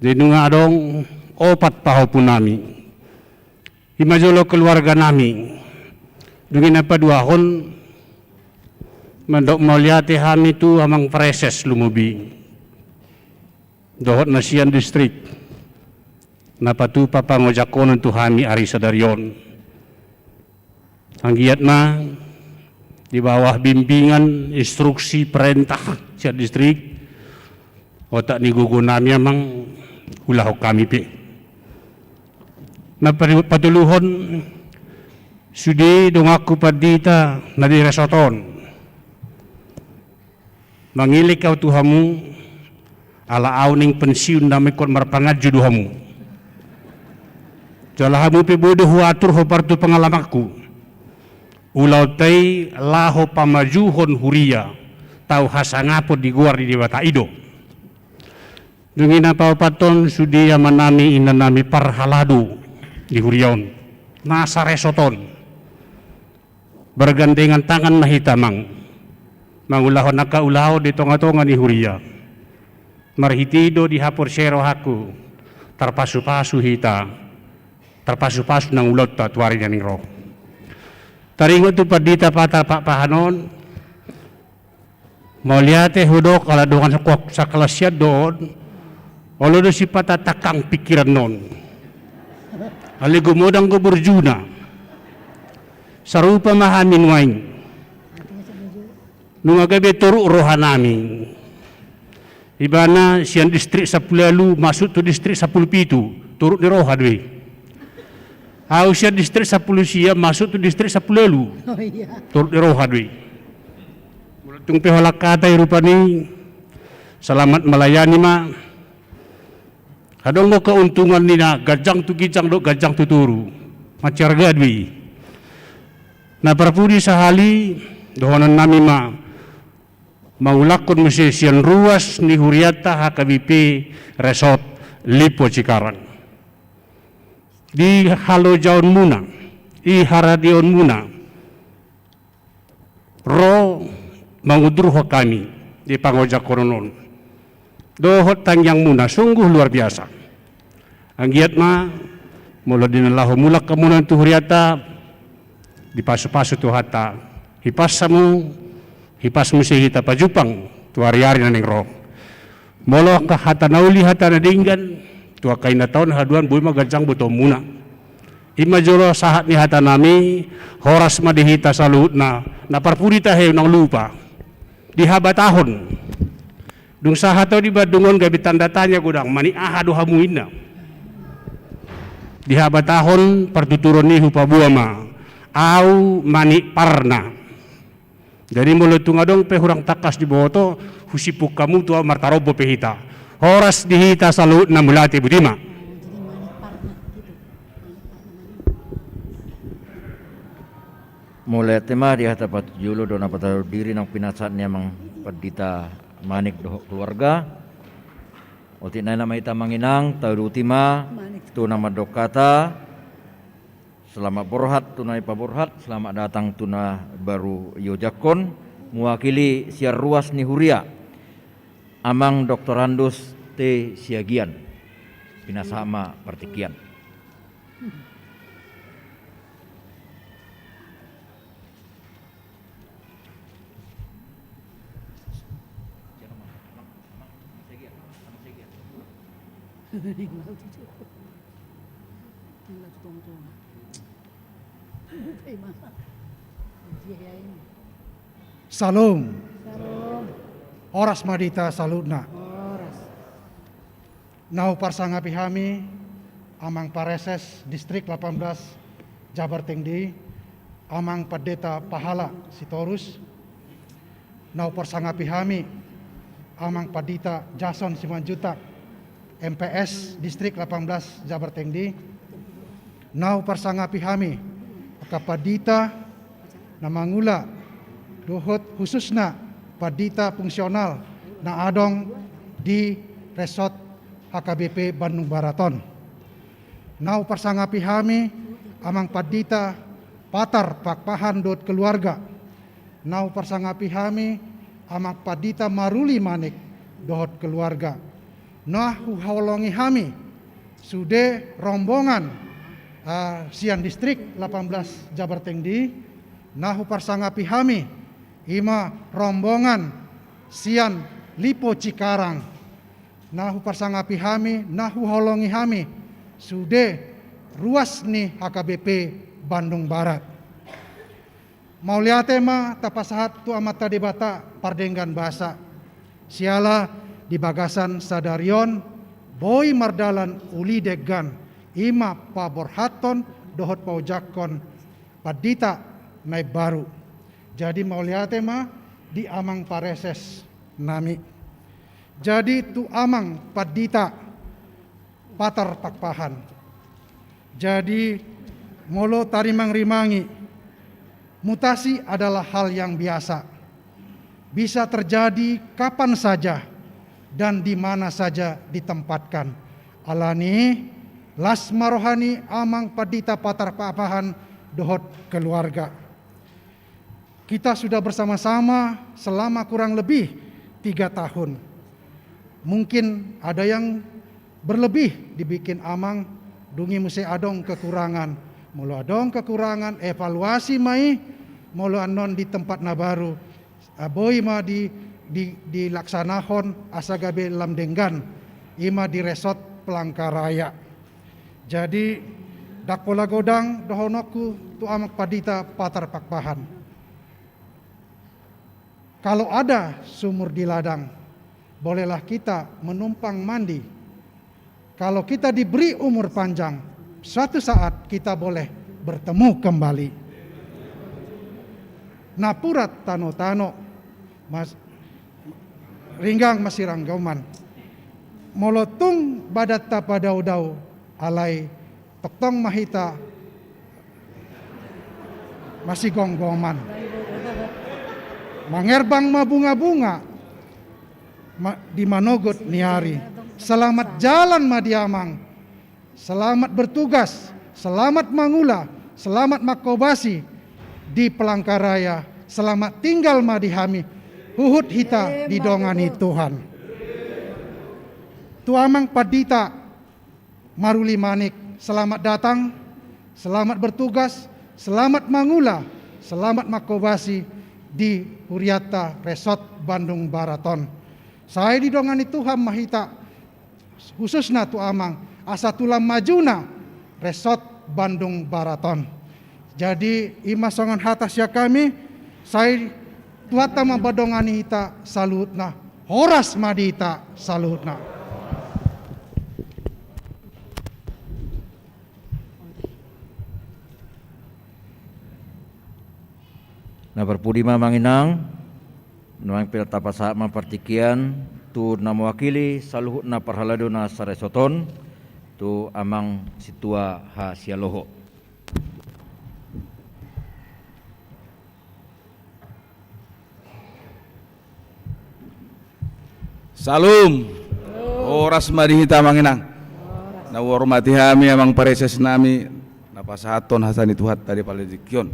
Jadi nunga adong opat pahompunami. Ima jolo keluarganami. Dung i na paduahon, mandok mauliate hami tu Amang Praeses Lumobi dohot na sian distrik na patupa pangojakhonon tu hami ari sadari on. Anggiat ma di bawah bimbingan, instruksi, perintah sian distrik, otak ni gogonami, Amang, ulahon hami pe. Na pari-, patoluhon, sude donganku pandita na di resort on. Mangilek ahu tu hamu, ala ahu naeng pensiun nama ingkon marpanganju do hamu. Jala hamu pe boi do huatur hombar tu pengalamanku. Ulaonta i laho pamajuhon huria, tau hasangapon di goar ni Debata i do. Dung i na paopathon, sude amanami inanami parhalado di huria on, na saresort on. Bergandengan tangan ma hita, Amang, mangulahon angka ulaon di tongatonga ni huria. Marhite i do di haporseaon rohangku, tarpasupasu hita, tarpasupasu nang ulaonta tu ari na naeng ro. Taringot tu pandita Patar Pakpahan on, mauliate hudok ala dongan sa-, sakelas sian do on. Olo do sipata tangkang pingkiran on. Alai gumodang do burjuna. Sarupa ma hami nuaeng. Nunga gabe toruk rohanami. Ibana sian distrik sampulu ualu masuk tu distrik sampulu pitu, toruk ni roha do i. Ahu sian distrik sampulu sia masuk tu distrik sampulu ualu. Oh, iya. Toruk ni roha do i. Molo tung pe holan hata i rupani, selamat melayani ma. Adong do keuntungan ni na ganjang tu ginjang dohot ganjang tu toru. Mansai arga do i. Na parpudi sahali, dohononnami ma. mangulakhon muse sian ruas ni hurianta H K B P Resort Lipo Cikarang. Di halojaonmuna, di haradeonmuna, ro mangundurhon hami di pangojakhonon on dohot tangiangmuna, sungguh luar biasa. Anggiat ma molo di na laho mulak hamu nuaeng tu hurianta, dipasupasu Tuhanta, hipas hamu, hipas muse hita pajumpang tu ariari na naeng ro. Molo angka hata na uli, hata na denggan, tu angka inanta on haduan, boi ma ganjang botoonmuna. I ma jolo sahat ni hatanami. Horas ma di hita saluhutna. Na parpudi tahe, unang lupa, di habatahon. Dung sahat ahu di Bandung on, gabe tanda tanya godang, manik aha do hamu, inna. Di habatahon partuturon i hupaboa ma, ahu manik parna. Jadi molo tung adong pe hurang tangkas diboto, husiphung hamu tu ahu, martarombo pe hita. Horas di hita saluhutna, mauliate, botima. Mauliate ma di hata patujolo dohot na patujolo diri naung pinasahat ni Amang Pandita Manik dohot keluarga. Otik nai ma hita, Amang Inang, tauduti ma tu na mandok hata. Selamat borhat tu na ipaborhat, selamat datang tu na baru iojakhon. Mewakili sian ruas ni huria, Amang Doktorandus T Siagian. Pinasahat ma partingkian. Syalom. Syalom. Horas ma di hita saluhutna. Horas. Na huparsangapi hami Amang Pareses Distrik lapan belas Jabar Tengdi, Amang Pandita Pahala Sitorus. Na huparsangapi hami Amang Pandita Jason Simanjuntak, M P S Distrik lapan belas Jabar Tengdi. Na huparsangapi hami angka pandita na mangula dohot khususna pandita fungsional na adong di Resort H K B P Bandung Barat on. Na huparsangapi hami Amang Pandita Patar Pakpahan dohot keluarga. Na huparsangapi hami Amang Pandita Maruli Manik dohot keluarga. Na huhaholongi hami sude rombongan, ah, sian Distrik lapan belas Jabar Tengdi. Na huparsangapi hami i ma rombongan sian Lipo Cikarang. Na huparsangapi hami, na huhaholongi hami sude ruas ni H K B P Bandung Barat. Mauliate ma tapasahat tu Amanta Debata pardenggan basa. Siala di bagasan sadari on boi mardalan uli denggan, i ma paborhathon dohot paojakhon pandita na imbaru. Jadi mauliate ma di Amang Pareses nami. Jadi tu Amang Pandita Patar Pakpahan. Jadi molo tarimang-rimangi, mutasi adalah hal yang biasa. Bisa terjadi kapan saja dan di mana saja ditempatkan. Alani, las ma roha ni Amang Pandita Patar Pakpahan dohot keluarga. Kita sudah bersama-sama selama kurang lebih tiga tahun. Mungkin ada yang berlebih dibikin Amang, dung i muse adong kekurangan. Molo adong kekurangan, evaluasi ma i, molo annon di tempat na baru, ah, boi ma di, di, dilaksanahon asa gabe lam denggan, i ma di Resort Palangkaraya. Jadi, ndang pola godang dohononku tu Amang Pandita Patar Pakpahan. Kalau ada sumur di ladang, bolehlah kita menumpang mandi. Kalau kita diberi umur panjang, suatu saat kita boleh bertemu kembali. Napuran tano-tano, Mas, ringgang masiranggoman. Molo tung badanta padao-dao, alai tongtong ma hita masigomgoman. Mangerbang ma bunga-bunga, ma-, di manogot ni ari. Selamat jalan ma di amang. Selamat bertugas, selamat mangula, selamat manghobasi di Palangkaraya. Selamat tinggal ma di hami. Huhut hita didongani Tuhan. Tu amang pandita Maruli Manik, selamat datang, selamat bertugas, selamat mangula, selamat manghobasi di hurianta Resort Bandung Barat on. Sai didongani Tuhan ma hita, khususna tu amang, asa tulang majuna Resort Bandung Barat on. Jadi, i ma songon hata sian hami, sai Tuhanta ma mandongani hita saluhutna. Horas ma di hita saluhutna. Na parpudi ma amang inang, na naeng pe tapasahat ma partingkian tu na mewakili saluhutna parhalado na saresort on, tu amang sintua hasialoho. Salam. Horas ma di hita amang inang. Na huhormati hami amang praeses nami, na pasahathon hata ni Tuhanta di pala tingki on.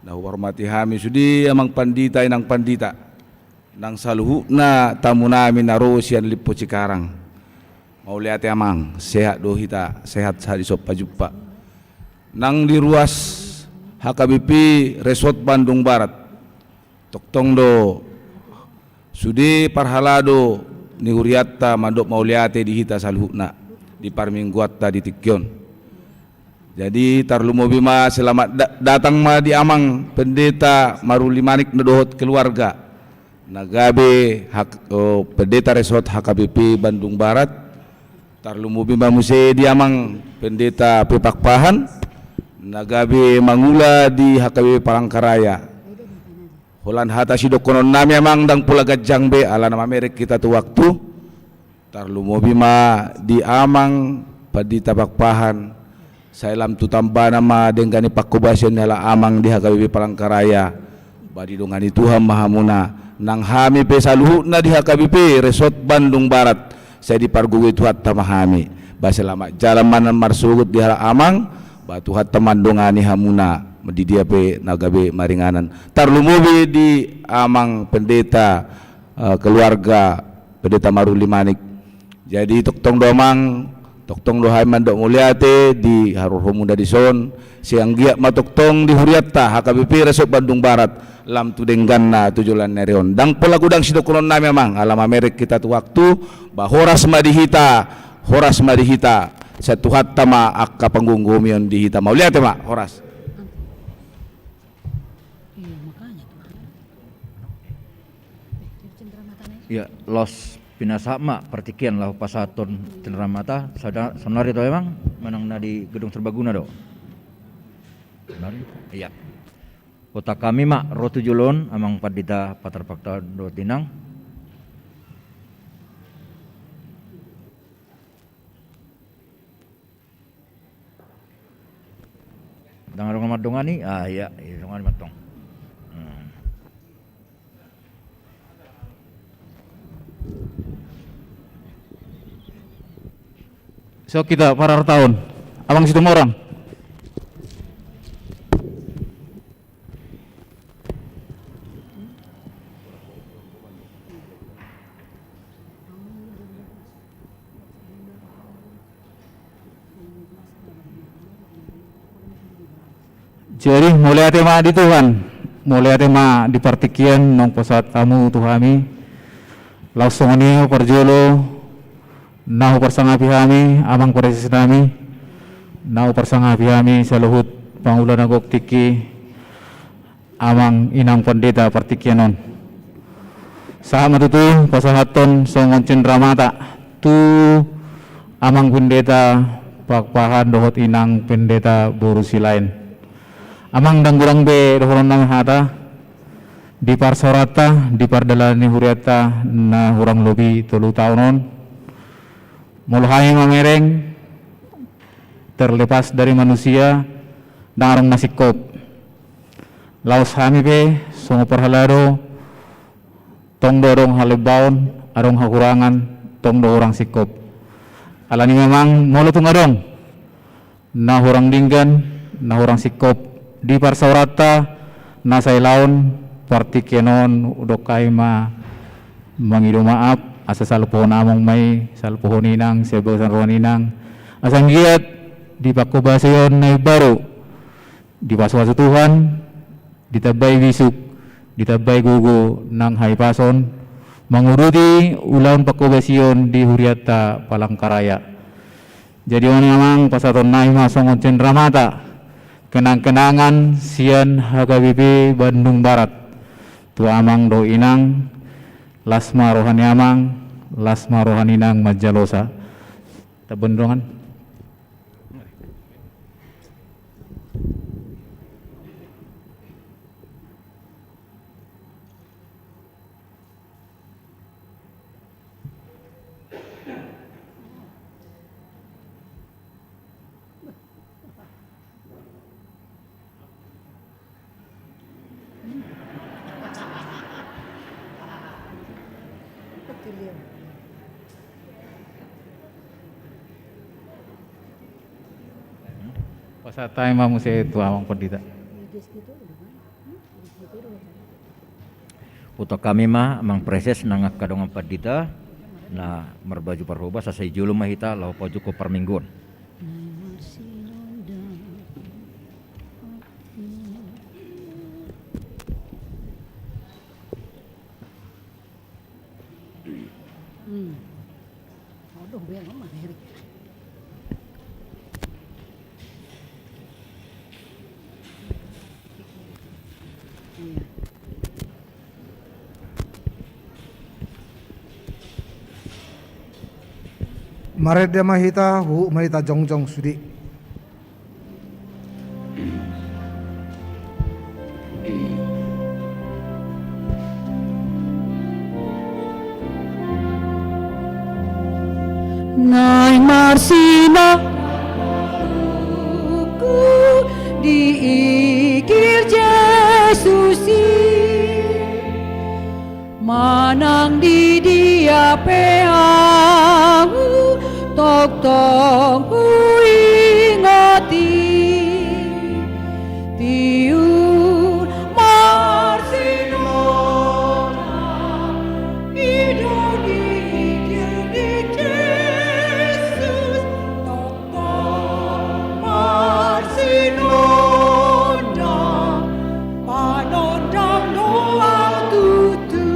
Na huhormati hami sude amang pandita, inang pandita, nang saluhutna tamu nami na ro sian Limpo Cikarang. Mauliate amang, sehat do hita, sehat sahat di somba jumpa. Nang di ruas H K B P Resort Bandung Barat, tongtong do sude parhalado ni hurianta mandok mauliate di hita saluhutna di parmingguanta di tingki on. Jadi, tarlumobi ma selamat da-, datang ma di amang Pendeta Maruli Manik na dohot keluarga. Na gabe hak-, o, Pendeta Resort H K B P Bandung Barat. Tarlumobi ma muse di amang Pendeta P. Pakpahan. Na gabe mangula di H K B P Palangkaraya. Holan hata sidohonon nami amang ndang pola ganjang be, ala na mamereng hita tu waktu. Tarlumobi ma di amang Pandita Pakpahan, sai lam tu tambana ma denggan ni panghobasion ni halak amang di H K B P Palangkaraya, ba didongani Tuhan ma hamuna, nang hami pe saluhutna di H K B P Resort Bandung Barat, sai dipargogoi Tuhanta ma hami, ba selamat jalan ma na marsogot di halak amang, ba Tuhanta mandongani hamuna, di dia pe na gabe maringanan. Tarlumobi di amang Pendeta, eh, keluarga Pendeta Maruli Manik. Jadi, tongtong do amang, tongtong do hami mandok mauliate di haroruhonmuna dison, sai anggiat ma tongtong di hurianta H K B P Resort Bandung Barat, lam tu dengganna tu joloan ni ari on. Ndang pola godang sidohonon nami amang, ala mamereng hita tu waktu, ba horas ma di hita, horas ma di hita, sai Tuhanta ma angka panggomgomion di hita. Mauliate ma, horas. Iya, laos pinasahat ma partingkian laho pasahathon cenderamata, sada-, saonari do amang, manang na di Gedung Serbaguna do. Saonari? Iya. Huboto hami ma ro tu jolo on, amang Pandita Patar Pakta dohot inang. Ndang adong na mandongani, ah, iya, iya, dongani ma tong. Hmm. So, hita parartaon. Amang Situmorang. Jadi, mauliate ma di Tuhan, mauliate ma di partingkian naung pasahat hamu tu hami. Laos songon i parjolo, na huparsangapi hami, amang praeses nami, na huparsangapi hami, saluhut pangula na gok tingki, amang inang pandita partingkian on. Sahat ma tutu pasahathon songon cenderamata tu amang pendeta Pakpahan dohot inang pendeta boru Silaen. Amang, ndang godang be dohonon nami hata, di parsaoranta, di pardalanan ni hurianta na hurang lobi tolu taon on. Molo hami mamereng, terlepas dari manusia, ndang adong na singkop. Laos hami pe, songon parhalado, tong do adong halembaon, adong hahurangan, tong do hurang singkop. Alani memang molo tung adong na hurang denggan, na hurang singkop di parsaoranta na sailaon, partingkian on hudok hami ma mangido maaf, asa salpuhon amang ma i, salpuhon inang, sian bagasan roha ni inang. Asa anggiat di panghobasion na imbaru, dipasupasu Tuhan, ditambai bisuk, ditambai gogo nang hahipason, mangurupi ulaon panghobasion di hurianta Palangkaraya. Jadi on amang, pasahaton nami ma songon cenderamata, kenang-kenangan sian H K B P Bandung Barat tu amang dohot inang. Las ma roha ni amang, las ma roha ni inang manjalosa. Tabo ni dongan. Pasahat hami ma muse tu amang pandita. Huhut hami ma amang praeses nang angka dongan pandita na marbaju parhobas, asa di jolo ma hita laho paunjukkon parmingguon. Hmm. Aduh, biar mama ngeri. Iya. Marende ma hita, huhut ma hita jongjong sude. Naeng marsinondangku di igil Jesus i. Manang di dia pe ahu, tongtong huingot i. Tiur marsinondang, i do di igil ni Jesus, tong Marsinondang, panondang do ahu tutu.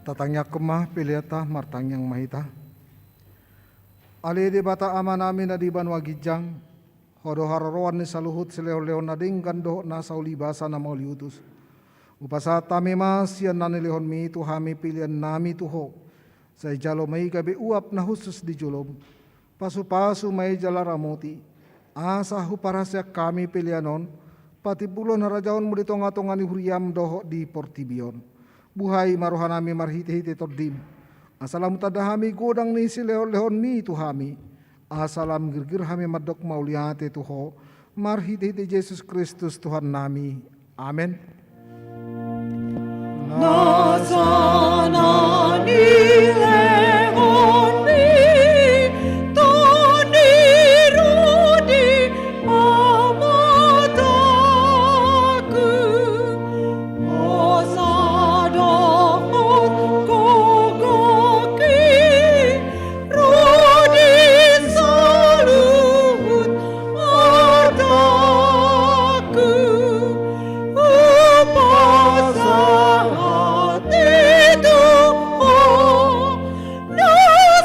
Tatangiangkon ma peleanta, martangiang ma hita. Ale Debata Amanami na di banua ginjang, Ho do haroroan ni saluhut silehonlehon na denggan dohot na sauli basa na mauliutus. Hupasahat hami ma sian na nilehonmi tu hami peleannami tu Ho. Sai jalo ma i gabe uap na hushus di jolom. Pasupasu ma i jala ramoti, asa huparhaseang hami pelean on patimbulhon harajaonmu di tongatonga ni huriam dohot di portibi on. Buhai ma rohanami marhitehite Tondim, asa lam tanda hami godang ni silehonlehonmi tu hami. Asa lam girgir hami mandok mauliate tu Ho, marhitehite Jesus Kristus Tuhannami. Amen. Na sana nilehonmi Tondi ro di pamatangku, hosa dohot gogoki ro di saluhut artangku, hupasahat i tu Ho na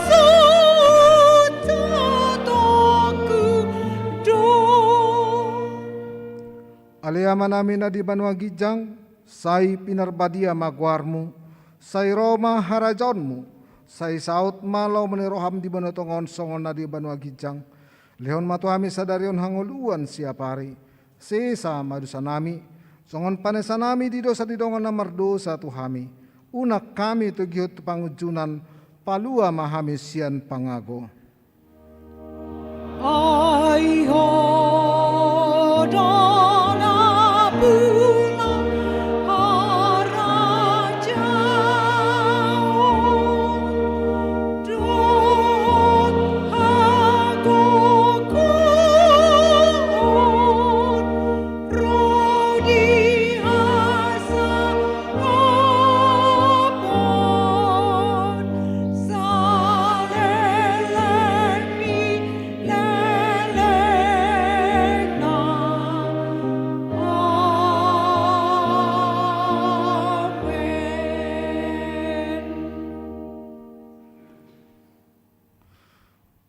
sahat jatahku do. Ale Amanami na di banua ginjang, sai pinarbadia ma goarmu, sai ro ma harajaonmu, sai saut ma lomo ni roham di banua tonga on songon na di banua ginjang. Lehon ma tu hami sadari on hangoluan siapari, sesa ma dosanami, songon panesanami di dosa ni dongan na mardosa tu hami. Unang hami togihon tu pangunjunan, palua ma hami sian pangago. Ai Ho do na pulang harajaon.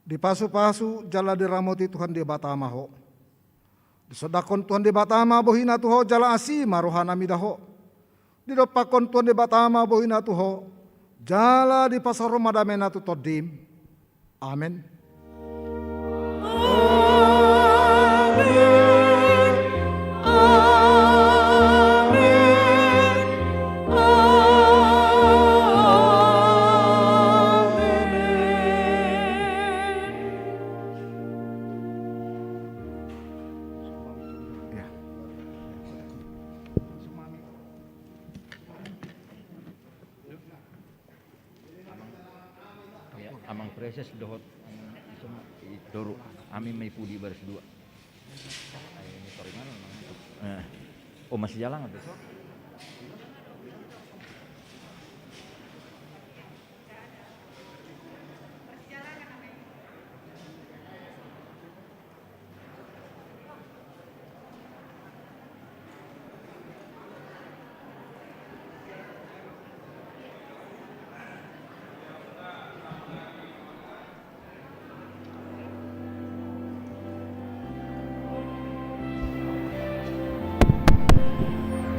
Dipasupasu jala diramoti Tuhan Debata ma ho. Disondangkon Tuhan Debata ma bohina tu ho jala asi ma rohana mida ho. Didompakkon Tuhan Debata ma bohina tu ho, jala dipasaor ma damena tu tondim. Amen. Amang, ya, Amang Preses dohot, mm, i toru, hami ma i pudi baris dua. Ai, ini parimanan, Amang. Eh. Oh, masih jalan, Amang?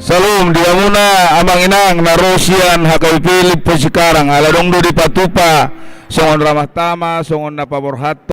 Salam di hamuna amang inang na ro sian H K B P Limpo Sikarang, ala adong do dipatupa songon ramah tama, songon na paborhat